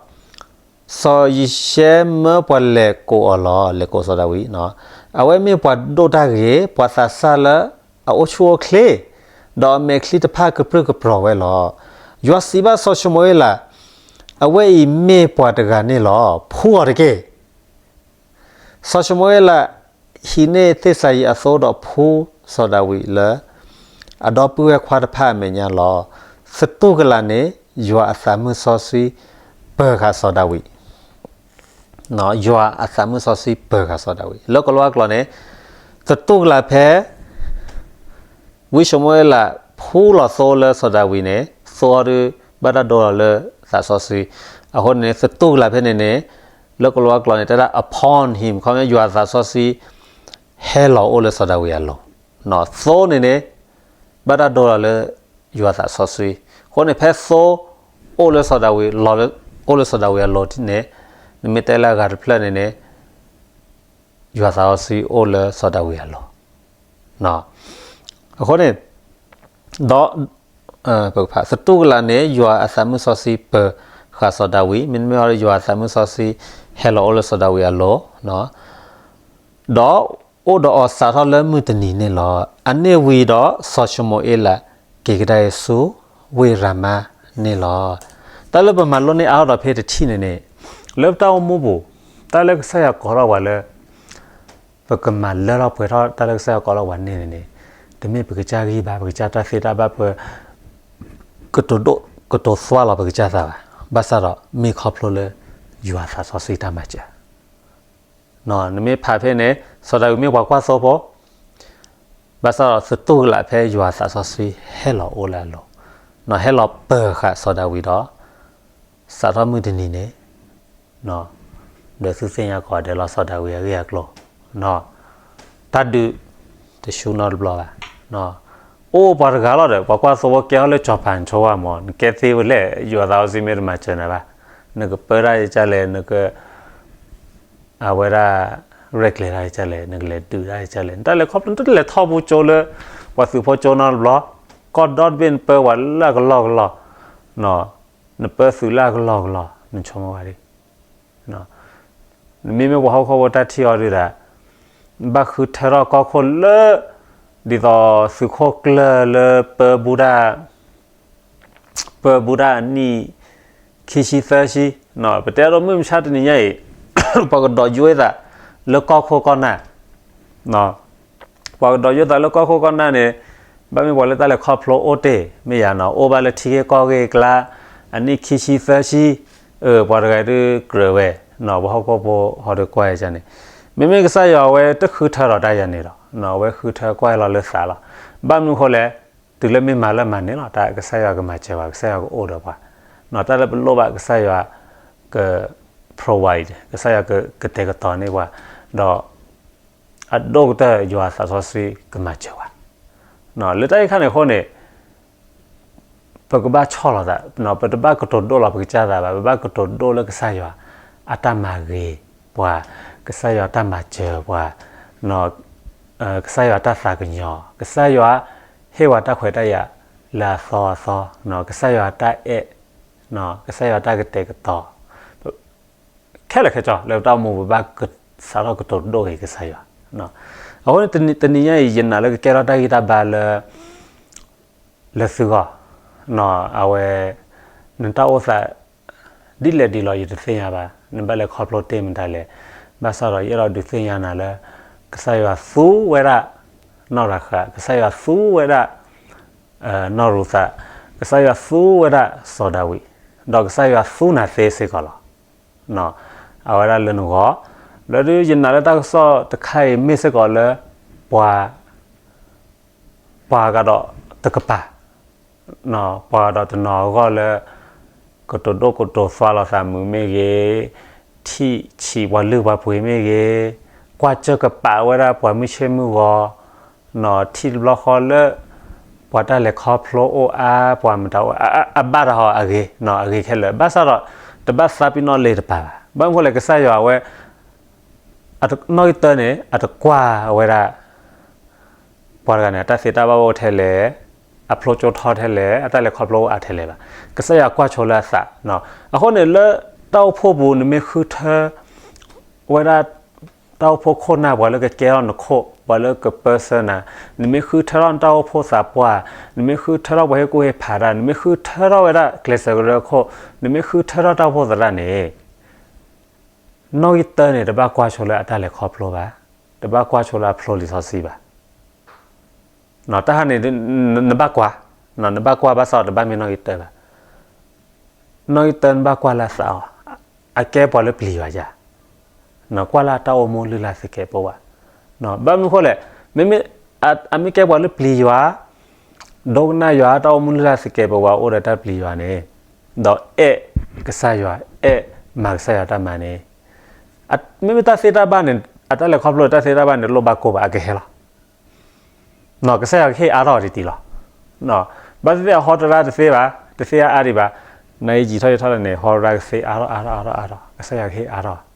စီၤယံၤၡဲမၢပှၤလဲၤကိးအီၤလီၤ, လဲၤကိးစီၤဒၤဝံး, အဝဲမ့ၢ်ပှၤဒိၣ်တၢ်ဂ့ၤ, ပှၤသးစၢ်လၢအအိၣ်ဆူၣ်အိၣ်ချ့, ဒီးအမဲာ်ချံတဖၣ်ကပြုၢ်ကပြီၤဝဲလီၤ. ယွၤစံးဘၣ်စီၤၡမူၤအ့လး, အဝဲအံၤမ့ၢ်ပှၤတဂၤန့ၣ်လီၤ, ဖှူအီၤတက့ၢ်. စီၤၡမူၤအ့လး ဟံးန့ၢ်သ့ၣ်စၤယံးအသိဒီးဖှူစီၤဒၤဝံးလၢ အဒီပုၢ်ဝဲၢ်ခွါတဖၣ်အမဲာ်ညါလီၤ. သတူၢ်ကလာ်န့ၣ် ယွၤအသးမုၢ်စီဆှံပၢၤဃာ်စီၤဒၤဝံး, ယွၤအသးမုၢ်စီဆှံပၢၤဃာ်စီၤဒၤဝံး လၢကလံးဝါကျိာ်န့ၣ် သတူၢ်ကလာ်ဖဲ ဝံၢ်ၡမူၤအ့လး ဖှူလီၤသိလၢစီၤဒၤဝံးန့ၣ် သိအီၤဒုး ဘၣ်တၢ်ဒိလီၤလၢသးစီဆှံ, အဃိန့ၣ် သတူၢ်ကလာ်ဖဲန့ၣ်န့ၣ် လၢကလံးဝါကျိာ်န့ၣ် တဲဒၣ် upon him ခီပညီ ယွၤအသးစီဆှံ ဟဲလီၤအိၣ်လၢစီၤဒၤဝံးအလိၤ, သိန့ၣ်န့ၣ် ဘၣ်တၢ်ဒိလီၤလၢ ယွၤအသးစီဆှံ, အဃိန့ၣ် ဖဲသိ အိၣ်လၢစီၤဒၤဝံး လီၤလၢ အိၣ်လၢစီၤဒၤဝံးအလိၤန့ၣ် နမ့ၢ်တဲလၢအဂၤတဖျၢၣ်န့ၣ်န့ၣ် ယွၤသးစီဆှံအိၣ်လၢစီၤဒၤဝံးအလိၤ, အဃိန့ၣ် ဒီး သတူၢ်ကလာ်န့ၣ် ယွၤအသးမုၢ်စီဆှံပၢၤဃာ်စီၤဒၤဝံး, မ့တမ့ၢ်ဒီး ယွၤအသးမုၢ်စီဆှံဟဲလီၤအိၣ်လၢစီၤဒၤဝံးအလိၤ, ဒီးအိၣ်ဒီးအီၤစးထီၣ်လၢမုၢ်တနံၤန့ၣ်လီၤ. အန့ၣ်ဝံၤဒီးစီၤၡမူၤအ့လး က့ၤကဒါအံၤဆူဝ့ၢ်ရၤမါန့ၣ်လီၤ. တၢ်လၢပမၤလိန့ၢ်အါထီၣ်ဒီးဖဲတထံၣ်န့ၣ်န့ၣ် လၢပတၢ်အိၣ်မူပူၤ တၢ်လၢကစၢ်ယွၤကိးထီၣ်ပှၤလၢ ပကမၤလၢထီၣ်ပှဲၤထီၣ်တၢ်လၢကစၢ်ယွၤကိးထီၣ်ပှၤန့ၣ်န့ၣ်န့ၣ် တမ့ၢ်ပကစၢ်ဂံၢ်ဘါ ပကစၢ်တၢ်သ့တၢ်ဘၣ်ပှဲၤ ကတိၤဒိၣ်ကတိၤသွါလီၤပကစၢ်သးဘၣ်. ဘၣ်ဆၣ်ဒီးမ့ၢ်ခီဖျိလၢ ယွၤသးစီဆှံတၢ်မၤစၢၤ နမ့ၢ်ဖးဖဲန့ၣ် စီၤဒၤဝံးမ့ၢ်ပှၤကွၢ်သိဖိ, ဘၣ်ဆၣ်ဒီးသတူၢ်ကလာ်ဖဲယွၤသးစီဆှံဟဲလီၤအိၣ်လၢအလိၤ, ဟဲလီၤပၢၤဃာ်စီၤဒၤဝံးဒီး စးထီၣ်မုၢ်တနံၤန့ၣ် ဒီးသုသ့ၣ်ညါကိးဂၤဒဲးလီၤ စီၤဒၤဝံးအဂ့ၢ်အကျိၤ, တၢ်ဒုးတဆူနီတဘျီဘၣ်. အိၣ်ပှၤတဂၤလီၤဒီး ပှၤကွၢ်သိဖိကဲထီၣ်လၢစီၤပၤနဆိဝဲမး နကဲသ့ဝဲလဲၣ် ယွၤသးစီဆှံမ့ၢ်တမၤစၢၤနၤဘၣ်, နကပၢတၢ်ယကလဲၣ် နက အဝဲဒၣ် ရဲၣ်ကျဲၤတၢ်ယကလဲၣ် နကလဲၤဒုးတၢ်ယကလဲၣ် နတၢ်လဲၤခီဖျိ နတလဲၤထီၣ်ပူၤကၠိလၢ ပှၤသုးဖိကၠိနီတဘျီ, ကီၢ်ဒီတဘ့ၣ်နပၢပှၤလၢအကလီၢ်ကလီၢ်, နပၢသုးလၢအကလီၢ်ကလီၢ် နဆိကမိၣ်ဝဲဒၣ် မ့မ့ၢ်ပှၤဟီၣ်ခိၣ်ဖိတၢ်ထံၣ်အီၤဒုးဒၣ်, ဘၣ်ဃုထၢထီၣ်ကီၢ်ခိၣ်လၢ ဒ်သိးသုးခိၣ်ကျၢၢ်လၢပၢဘူးတၢ် ပၢဘူးတၢ်အနံၣ် ခံဆံသၢဆံ, ပတဲအဒိမုၢ်မဆါတနံၤညါအံၤ ပှၤကဒိးယွဲသး လၢကီၢ်ခိၣ်ကီၢ်နၢ် ပှၤကဒိးယွဲသးလၢကီၢ်ခိၣ်ကီၢ်နၢ်န့ၣ် ဘၣ်မ့ၢ်ပှၤလၢတၢ်လဲၤခီဖျိအိၣ်တ့ၢ် မ့ၢ်ယၤနီၤ အိၣ်ဘၣ်လၢထံဂ့ၢ်ကီၢ်ဂ့ၢ်အကျါ အနံၣ်ခံဆံသၢဆံ, အၢ ပှၤတဂၤဒုးကြၢးဝဲ, ပှၤဟီၣ်ခိၣ်ဖိဟီဒုးကွၢ်ယၤန့ၣ်, မ့မ့ၢ်ကစၢ်ယွၤအဝဲတဃုထၢထီၣ်တၢ်ယၤန့ၣ်လီၤ, အဝဲဃုထၢကွၢ်လီၤလၢသးလီၤ, ဘၣ်မနုၤဃိလဲၣ်, တုၤလၢမ့ၢ်မၤလၢမၤန့ၣ်လီၤ တၢ်ကစၢ်ယွၤကမၤစၢၤပှၤ ကစၢ်ယွၤကအိၣ်ဒီးပှၤ, တၢ်လၢပလိၣ်ဘၣ်ကစၢ်ယွၤက provide ကစၢ်ယွၤကတဲာ်ကတီၤန့ၢ်ပှၤ, ဒီး အဒိၣ်ကတၢၢ်ယွၤသးစီဆှံကမၤစၢၤပှၤ, လၢတၢ်အံၤခါန့ၣ်အဃိန့ၣ် ပကဘၣ်ဆီၣ်လီၤသး, ပတဘၣ်ကတိၤဒိၣ်လီၤပကစၢ်သးဘၣ်, ပဘၣ်ကတိၤဒိၣ်လၢကစၢ်ယွၤအတၢ်မၤဂ့ၤပှၤ, ကစၢ်ယွၤတၢ်မၤစၢၤပှၤ, ကစၢ်ယွၤတၢ်သးကညီၤ, ကစၢ်ယွၤဟ့ၣ်ဝဲတၢ်ခွဲးတၢ်ယာ်လၢအသီအသီ, ကစၢ်ယွၤတၢ်အဲၣ်, ကစၢ်ယွၤတၢ်ကတဲာ်ကတီၤ ခဲလၢာ်ခဲဆ့ လၢပတၢ်အိၣ်မူ ပဘၣ်ကစးထီၣ်ကတိၤဒိၣ်က့ၤကစၢ်ယွၤ, အဃိန့ၣ် တနံၤညါအံၤ ယနာ်လၢကကဲထီၣ်တၢ်ဂံၢ်တၢ်ဘါလၢ လၢသုဂီၢ်, အဝဲ နတၢ်အိၣ်သး ဒ်လဲၣ်ဒ်လဲၣ်ယတသ့ၣ်ညါဘၣ်, နဘၣ်လဲၤခီဖျိတ့ၢ်မတၤလဲၣ်, ဘၣ်ဆၣ်ဒီးယအဲၣ်ဒိးဒုးသ့ၣ်ညါနၤလၢ ကစၢ်ယွၤသူဝဲဒၣ် နီၢ်ရၤဃး, ကစၢ်ယွၤသူဝဲဒၣ် နီၢ်ရူၤသး, ကစၢ်ယွၤသူဝဲဒၣ်စီၤဒၤဝံး, ဒီးကစၢ်ယွၤသူနၤသ့စ့ၢ်ကီးလီၤ. အဝဲဒၣ်လၢနဂီၢ်, လၢဒုးယနာ်လၢတၢ်ကစီၣ်တခါအံၤမ့ၢ်စ့ၢ်ကီးလၢ ပှၤ ပှၤကဒီးတကပၤ, ပှၤကဒီးတနီၤအဂီၢ်လၢ ကတိၤဒိၣ်ကတိၤသွါလိာ်သးမုာ်မ့ၢ်ဂ့ၤ, ထံၣ်ဆံးပှၤလုၢ်ပှၤပှ့ၤမ့ၢ်ဂ့ၤ, ကွၢ်စၢၢ်ကပာ်ဝဲဒၣ်ပှၤမုၢ်ဆ့ၣ်မုၢ်ဂီၤ, ထံၣ်တဘျီဃီလၢ ပှၤတၢ်လဲၤခီဖျိအိၣ်အါ, ပှၤမတၤအိၣ်အါ, အဘၣ်တၢ်ဟီအဂ့ၤ, အဂ့ၤခဲလၢာ်, ဘၣ်ဆၣ်ဒီး တဘၣ်သးပ့ၤနီၣ်လ့ၤတပၤဘၣ်. ဘၣ်မနုၤဃိလဲၣ် ကစၢ်ယွၤအဝဲ နီၣ်ဂံၢ်တၢန့ၣ် အတကွၢ်ဝဲဒၣ် ပှၤတဂၤန့ၣ် အတၢ်သ့တၢ်ဘၣ်အိၣ်ထဲလဲၣ်, အဖျိကၠိထီထဲလဲၣ်, အတၢ်လဲၤခီဖျိအိၣ်အါထဲလဲၣ်ဘၣ်. ကစၢ်ယွၤကွၢ်ဆိလၢအသး, အဃိန့ၣ်လၢတၢ်အိၣ်ဖှိၣ်ပူၤ နမ့ၢ်ဃုထၢ ဝဲဒၣ် တၢ်အိၣ်ဖှိၣ်ခိၣ်နၢ် ပှၤလၢကကဲထီၣ်နခိၣ်, ပှၤလၢကပၢဆှၢနၤ, နမ့ၢ်ဃုထၢထီၣ်နတၢ်အိၣ်ဖှိၣ်သးပှၢ်, နမ့ၢ်ဃုထၢထီၣ်ပှၤဟ့ၣ်ကူၣ်ဟ့ၣ်ဖးတၢ်, နမ့ၢ်ဃုထၢထီၣ်ဝဲဒၣ်ကျဲးစၢးကရၢခိၣ်, နမ့ၢ်ဃုထၢထီၣ်တၢ်အိၣ်ဖှိၣ်သရၣ်န့ၣ် နီၣ်ဂံၢ်တၢန့ၣ် တဘၣ်ကွၢ်ဆိလၢအတၢ်လဲၤခီဖျိဘၣ်, တဘၣ်ကွၢ်ဆိလၢအဖျိလံာ်စီဆှံဘၣ်. တၢ်ဟါန့ၣ် နဘၣ်ကွၢ်, နဘၣ်ကွၢ်ဘၣ်ဆၣ်ဒီးတဘၣ်မ့ၢ်နီၣ်ဂံၢ်တၢဘၣ်. နီၣ်ဂံၢ်တၢနဘၣ်ကွၢ်လၢအသးအီၤ, အကဲပှၤလၢပျံၤယွၤဧါ, ကွၢ်လၢအတၢ်အိၣ်မူလုၢ်လၢ်သကဲးပဝး, ဘၣ်မနုၤဃိလဲၣ်, မ့မ့ၢ် အမ့ၢ်ကဲပှၤလၢပျံၤယွၤ ဒိကနၣ်ယွၤ တၢ်အိၣ်မူလုၢ်လၢ်သကဲးပဝးအိၣ်ဒီးတၢ်ပျံၤယွၤန့ၣ်, ဒီးအဲၣ်ကစၢ်ယွၤ အဲၣ်မၤကစၢ်ယွၤတၢ်မၤန့ၣ်, မ့မ့ၢ်တၢ်သ့တၢ်ဘၣ်န့ၣ် အတၢ်လဲၤခီဖျိတၢ်သ့တၢ်ဘၣ်န့ၣ် တလိၣ်ဘၣ်ကိၢ်ဘၣ် အကဟဲလီၤ. ကစၢ်ယွၤကဟ့ၣ်အါထီၣ်အီၤတံၢ်တံၢ်လီၤ. ဘၣ်သ့ၣ်သ့ၣ်အဟီတရၣ်တသ့ဘၣ်, တသ့အါအါဒံးဘၣ်, နအံၤယံာ်ထီၣ်ယံာ်ထီၣ်လၢန့ၣ် ဟီတရၣ်ကသ့အါထီၣ်အါထီၣ်အါထီၣ်အါထီၣ် ကစၢ်ယွၤကဟ့ၣ်အါထီၣ်.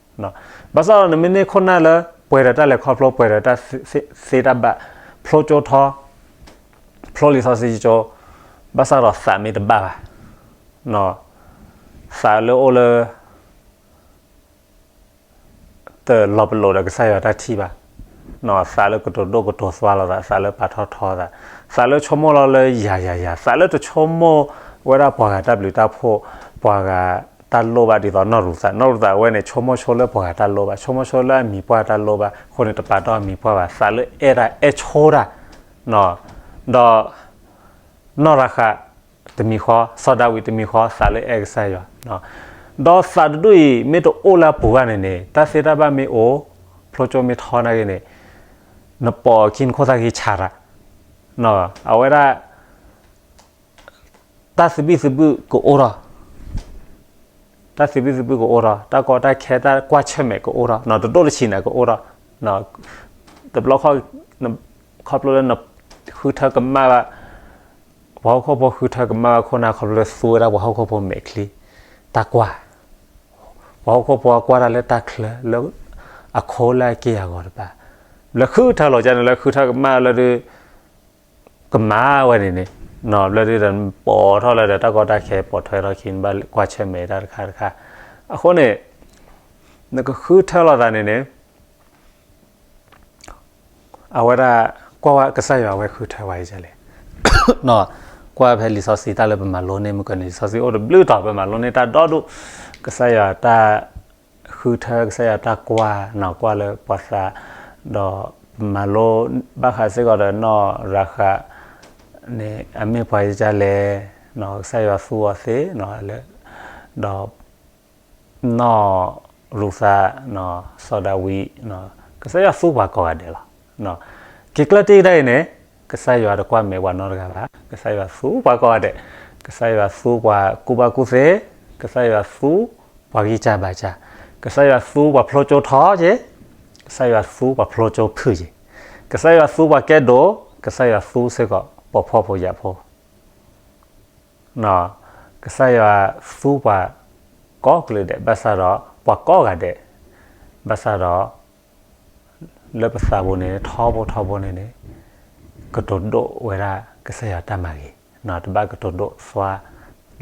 ဘၣ်ဆၣ်ဒီးနမ့ၢ်န့ၢ်ခိၣ်နၢ်လၢ ပှဲၤဒီးတၢ်လဲၤခီဖျိ ပှဲၤဒီးတၢ်သ့တၢ်ဘၣ်, ဖျိကၠိထီ ဖျိလံာ်စီဆှံကၠိ, ဘၣ်ဆၣ်ဒီးသးမ့ၢ်တဘၣ်ဘၣ်, သးလၢအိၣ်လၢ တလီၤပလိာ်ဒီးကစၢ်ယွၤတၢ်ထံၣ်ဘၣ်, သးလၢကတိၤဒိၣ်ကတိၤသွါလိာ်သး, သးလၢပာ်ထီၣ်ထီသး, သးလၢဆိကမိၣ်လီၤလၢယၤယၤယၤ, သးလၢတဆိကမိၣ်ဝဲဒၣ်ပှၤဂၤတၢ်ဘျုးတၢ်ဖှိၣ်, ပှၤဂၤတၢ်လိၣ်ဘၣ်ဒ်သိးနီၢ်ရူၤသး, နီၢ်ရူၤသးအဝဲန့ၣ် ဆိကမိၣ်ဆိလၢပှၤဂၤတၢ်လိၣ်ဘၣ်, ဆိကမိၣ်ဆိလၢအမံၤပှၢ်တၢ်လိၣ်ဘၣ်, အဃိန့ၣ် တပာ်တီၢ်အမံၤပှၢ်ဘၣ်, သးလၢအဲၣ်တၢ်အဲၣ်ဆိတၢ်, ဒီး နီၢ်ရၤဃးတမံၤဃီ, စီၤဒၤဝံးတမံၤဃီ, သးလၢအဲၣ်ကစၢ်ယွၤ, ဒီးသးတဒူၣ်အံၤ မ့ၢ်တအိၣ်လၢအပူၤဘၣ်န့ၣ်န့ၣ် တၢ်သ့တၢ်ဘၣ်မ့ၢ်အိၣ်, ဖျိကၠိမ့ၢ်ထီနာ်က့န့ၣ်, နပိာ်အခံနခိၣ်သၣ်ဂ့ၤဆါတၢ်, အဝဲဒၣ် တၢ်သဘံၣ်သဘုၣ်ကအိၣ်ထီၣ်, တၢ်သဘံၣ်သဘုၣ်ကအိၣ်ထီၣ်, တၢ်ကီတၢ်ခဲ တၢ်ကွၢ်ဆၢၣ်မဲာ်ကအိၣ်ထီၣ်, တဒိၣ်တဆံးန့ၣ်ကအိၣ်ထီၣ်, တဘျီခီ ခီဖျိလၢနဃုထၢကမၣ်ဘၣ် ပှၤဟီၣ်ခိၣ်ဖိဃုထၢကမၣ်ဝဲခိၣ်နၢ် ခီဖျိလၢသူဝဲဒၣ်ပှၤဟီၣ်ခိၣ်ဖိမဲာ်ချံ တၢ်ကွၢ်, ပှၤဟီၣ်ခိၣ်ဖိကွၢ်တၢ်လၢတၢ်ချၢလၢ အခိလၢအက့ၢ်အဂီၤတဖၣ်, လၢဃုထၢလီၤကန့ၣ် လၢဃုထၢကမၣ်လၢဒုး ကမၣ်ဝဲန့ၣ်န့ၣ်, ဘျီဒုးဒီးပိာ်ထီၣ်လၢဒီးတၢ်ကီတၢ်ခဲ ပိာ်ထွဲထီၣ်ခံ နဘၣ်ကွၢ်ဆၢၣ်မဲာ်တၢ်တခါတခါ, အဃိန့ၣ် နကဃုထၢလိာ်သးန့ၣ်န့ၣ် အဝဲဒၣ် ကွၢ်ဝဲကစၢ်ယွၤအဝဲဃုထၢဝဲဒ်လဲၣ်, ကွၢ်ဖဲလံာ်စီဆှံတၢ်လၢပမၤလိန့ၢ်မုၢ်ကန့ၣ် လံာ်စီဆှံအိၣ်တဘျုးတီၤ ပမၤလိန့ၢ်တၢ်ဒီဒူၣ်, ကစၢ်ယွၤတၢ်ဃုထၢ ကစၢ်ယွၤတၢ်ကွၢ် ကွၢ်လၢပှၤသး, ဒီးပမၤလိဘၣ်ဃးစ့ၢ်ကီးဒီးနီၢ်ရၤဃးန့ၣ် အမ့ၢ်ပှၤဒ်လဲၣ်, ကစၢ်ယွၤသူအီၤသ့ ဒီး နီၢ်ရူၤသး, စီၤဒၤဝံး, ကစၢ်ယွၤသူပှၤကိးဂၤဒဲးလီၤ. က့ၤကျၢၢ်တံၢ်ကဒါအံၤန့ၣ် ကစၢ်ယွၤတကွၢ်မဲာ်ပှၤနီတဂၤဘၣ်. ကစၢ်ယွၤသူပှၤကိးဂၤဒဲး, ကစၢ်ယွၤသူပှၤကူၣ်ဘၣ်ကူၣ်သ့, ကစၢ်ယွၤသူပှၤဂံၢ်စၢ်ဘါစၢ်, ကစၢ်ယွၤသူပှၤဖျိကၠိထီက့ၤ, ကစၢ်ယွၤသူပှၤဖျိကၠိဖုၣ်က့ၤ, ကစၢ်ယွၤသူပှၤကဲဒိၣ်, ကစၢ်ယွၤသူစ့ၢ်ကီး ပိာ်ဖှီၣ်ဖိယာ်ဖိ ကစၢ်ယွၤသူပှၤကိးကလုာ်ဒဲး ဘၣ်ဆၣ်ဒီးပှၤကိးဂၤဒဲး, ဘၣ်ဆၣ်ဒီး လၢပသးပူၤန့ၣ် ထီဘိထီဘိန့ၣ်န့ၣ် ကတိၤဒိၣ်ဝဲဒၣ်ကစၢ်ယွၤတၢ်မၤဂ့ၤ, တဘၣ်ကတိၤဒိၣ်သွါ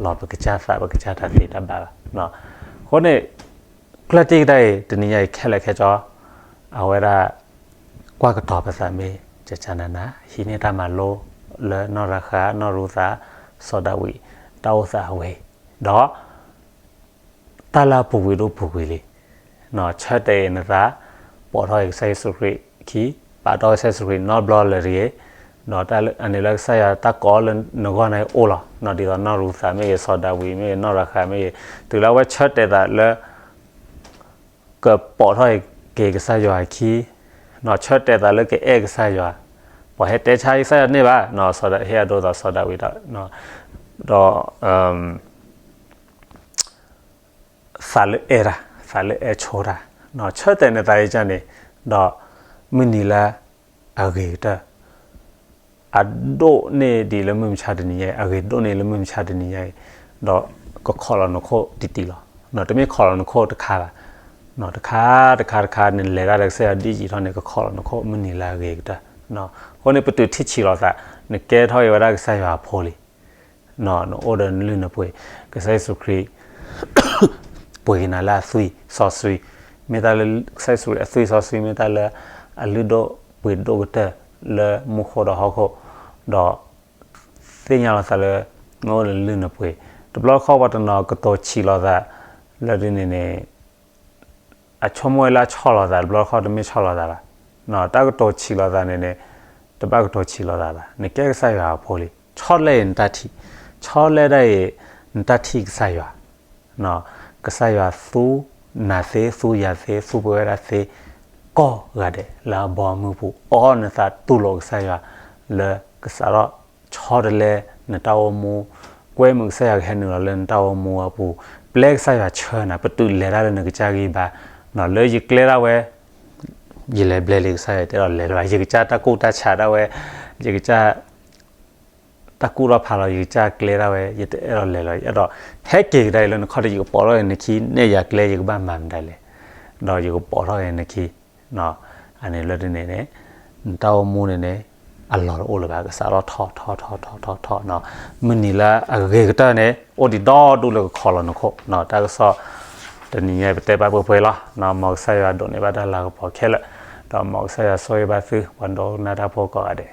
လီၤပကစၢ်သး ပကစၢ်တၢ်သ့တၢ်ဘၣ်ဘၣ်. အဃိန့ၣ် ကျၢၢ်တံၢ်ကဒါအံၤ တနံၤညါအံၤခဲလၢာ်ခဲဆ့ အဝဲဒၣ် ကွၢ်ကတီၤပသးမ့ၢ်ကကနနၤ ဟံးန့ၢ်တၢ်မၤလိလၢနီၢ်ရၤဃး နီၢ်ရူၤသး စီၤဒၤဝံး တၢ်အိၣ်သးအဝဲအံၤ, ဒီး တၢ်လၢအပူၤကွံာ်ဒိၣ်ပူၤကွံာ်လံ, ဆၢတဲာ်အံၤနသး, ပိာ်ထီၣ်အံၤကစၢ်ယ့ၣ်ၡူးခရံာ်ခံ, ပာ်တီၢ်ကစၢ်ယ့ၣ်ၡူးခရံာ်နီတဘျီလၢၤတဂ့ၤ, ဒီးအန့ၣ်လၢကစၢ်ယွၤတၢ်ကိးလၢနဂီၢ်န့ၣ်အိၣ်လီၤ, ဒ်သိးနီၢ်ရူၤသးမ့ၢ်ဂ့ၤ စီၤဒၤဝံးမ့ၢ်ဂ့ၤ နီၢ်ရၤဃးမ့ၢ်ဂ့ၤ, တုၤလၢအဝဲဆၢတဲာ်သးလၢ ကပိာ်ထီၣ်က့ၤကစၢ်ယွၤအခံ, ဆၢတဲာ်သးလၢကအဲၣ်ကစၢ်ယွၤ, ပှၤဟဲတဲဆါကစၢ်ယွၤန့ၣ်ဘၣ်, ဟ့ၣ်အဒိသးစီၤဒၤဝံး, ဒီး သးလၢအဲၣ်တၢ်, သးလၢအဲၣ်ဆိတၢ်, ဆၢတဲာ်နသးအံၤန့ၣ်, ဒီးမုၢ်နံၤလၢအဂ့ၤကတၢၢ် အဒိၣ်န့ၢ်ဒံးလၢမုၢ်မဆါတနံၤညါအံၤ, အဂ့ၤဒိၣ်န့ၢ်လၢမုၢ်မဆါတနံၤညါအံၤ, ဒီးကခိးလီၤနခိၣ်တံၢ်တံၢ်လီၤ. တမ့ၢ်ခိးလီၤနခိၣ်တခါဘၣ်, တခါတခါတခါ နလဲၤတၢ်ဒီးကစၢ်ယွၤဒံၣ်ယံာ်ထီၣ်န့ၣ် ကခိးလီၤနခိၣ်မုၢ်နံၤလၢအဂ့ၤကတၢၢ်. အဃိန့ၣ် ပတုာ်ထံၣ်ဆံးလိာ်သး, နကဲထီၣ်အံၤဝဲဒၣ်ကစၢ်ယွၤအဖိလံ နအိၣ်ဒီးနလုၢ်နပှ့ၤ, ကစၢ်ယ့ၣ်ၡူးခရံာ် ပှ့ၤက့ၤနၤလၢအသွံၣ်စီဆှံ, မ့ၢ်တၢ်လၢကစၢ်ယ့ၣ်ၡူးခရံာ်အသွံၣ်စီဆှံ မ့ၢ်တၢ်လၢအလုၢ်ဒိၣ်ပှ့ၤဒိၣ်ကတၢၢ်လၢမူခိၣ်ဒီးဟီၣ်ခိၣ်, ဒီးသ့ၣ်ညါလီၤသးလၢ နအိၣ်ဒီးနလုၢ်နပှ့ၤ, တဘျီတခီၣ်ပှၤတနီၤကတိၤဆံးလိာ်သး လၢဒ်န့ၣ်န့ၣ် အဆိကမိၣ်ဝဲလၢအဆီၣ်လီၤသး တဘျီတခီၣ်တမ့ၢ်ဆီၣ်လီၤသးဘၣ်, တၢ်ကတိၤဆံးလိာ်သးန့ၣ်န့ၣ် တဘၣ်ကတိၤဆံးလိာ်သးဘၣ်, နကဲကစၢ်ယွၤအဖိလံ, ဆီၣ်လဲအံၤနတၢ်ထံၣ်, ဆီၣ်လဲဒၣ်အံၤ နတၢ်ထံၣ်ကစၢ်ယွၤ, ကစၢ်ယွၤသူနၤသ့ သူယၤသ့ သူပဝဲဒၣ်သ့ ကိးဂၤဒဲးလၢအဘီအမုၢ်ပူၤ အီနသးတူၢ်လိာ်ကစၢ်ယွၤ လၢကစးထီၣ်ဆီတလဲနတၢ်အိၣ်မူ, ကွဲမုာ်ကစၢ်ယွၤကဟဲနုာ်လီၤလၢနတၢ်အိၣ်မူအပူၤ, ပျဲကစၢ်ယွၤဆှၢနၤ ပတုာ်လဲၤတၢ်လၢနကစၢ်ဂံၢ်ဘါ, လၢယကျဲဒၣ်ဝဲ ယလဲၤဘျဲလံကစၢ်ယွၤ ယတအဲၣ်ဒိးလဲၤလၢၤဘၣ်, ယကစၢ်တၢ်ကူၣ်တၢ်ဆးဒၣ်ဝဲ, ယကစၢ် တၢ်ကူၣ်ထီၣ်ဖးလီၤ ယကစၢ်ကျဲဒၣ်ဝဲ ယတအဲၣ်ဒိးလဲၤလၢၤဘၣ်, ယအဲၣ်ဒိး ဟဲက့ၤကဒါအံၤလၢနခီၣ်ထံး ယကပိာ်ထီၣ်က့ၤနခံ နဲၣ်ယၤကျဲ ယကဘၣ်မၤမတၤလဲၣ်, ဒီးယကပိာ်ထီၣ်က့ၤနခံ, အန့ၣ်လၢဒ်န့ၣ်န့ၣ် နတၢ်အိၣ်မူန့ၣ်န့ၣ် အလီၢ်တအိၣ်လၢၤဘၣ်, ကစးထီၣ်ထီထီထီထီထီ, မုၢ်နံၤလၢအဂ့ၤကတၢၢ်န့ၣ် အိၣ်ဒံးဒီဒူၣ်လၢကခိးလီၤနခိၣ်, တၢ်ကစီၣ်တနံၤညါအံၤ ပတဲဘၣ်ပှဲၤပှဲၤလီၤ, မ်ကစၢ်ယွၤဒိးန့ၢ်ဘၣ်တၢ်လၤကပီၤခဲလၢာ်, ဒီးမ်ကစၢ်ယွၤဆိၣ်ဂ့ၤဘၣ်သု ပှၤဒိကနၣ်တၢ်ဖိကိးဂၤဒဲး.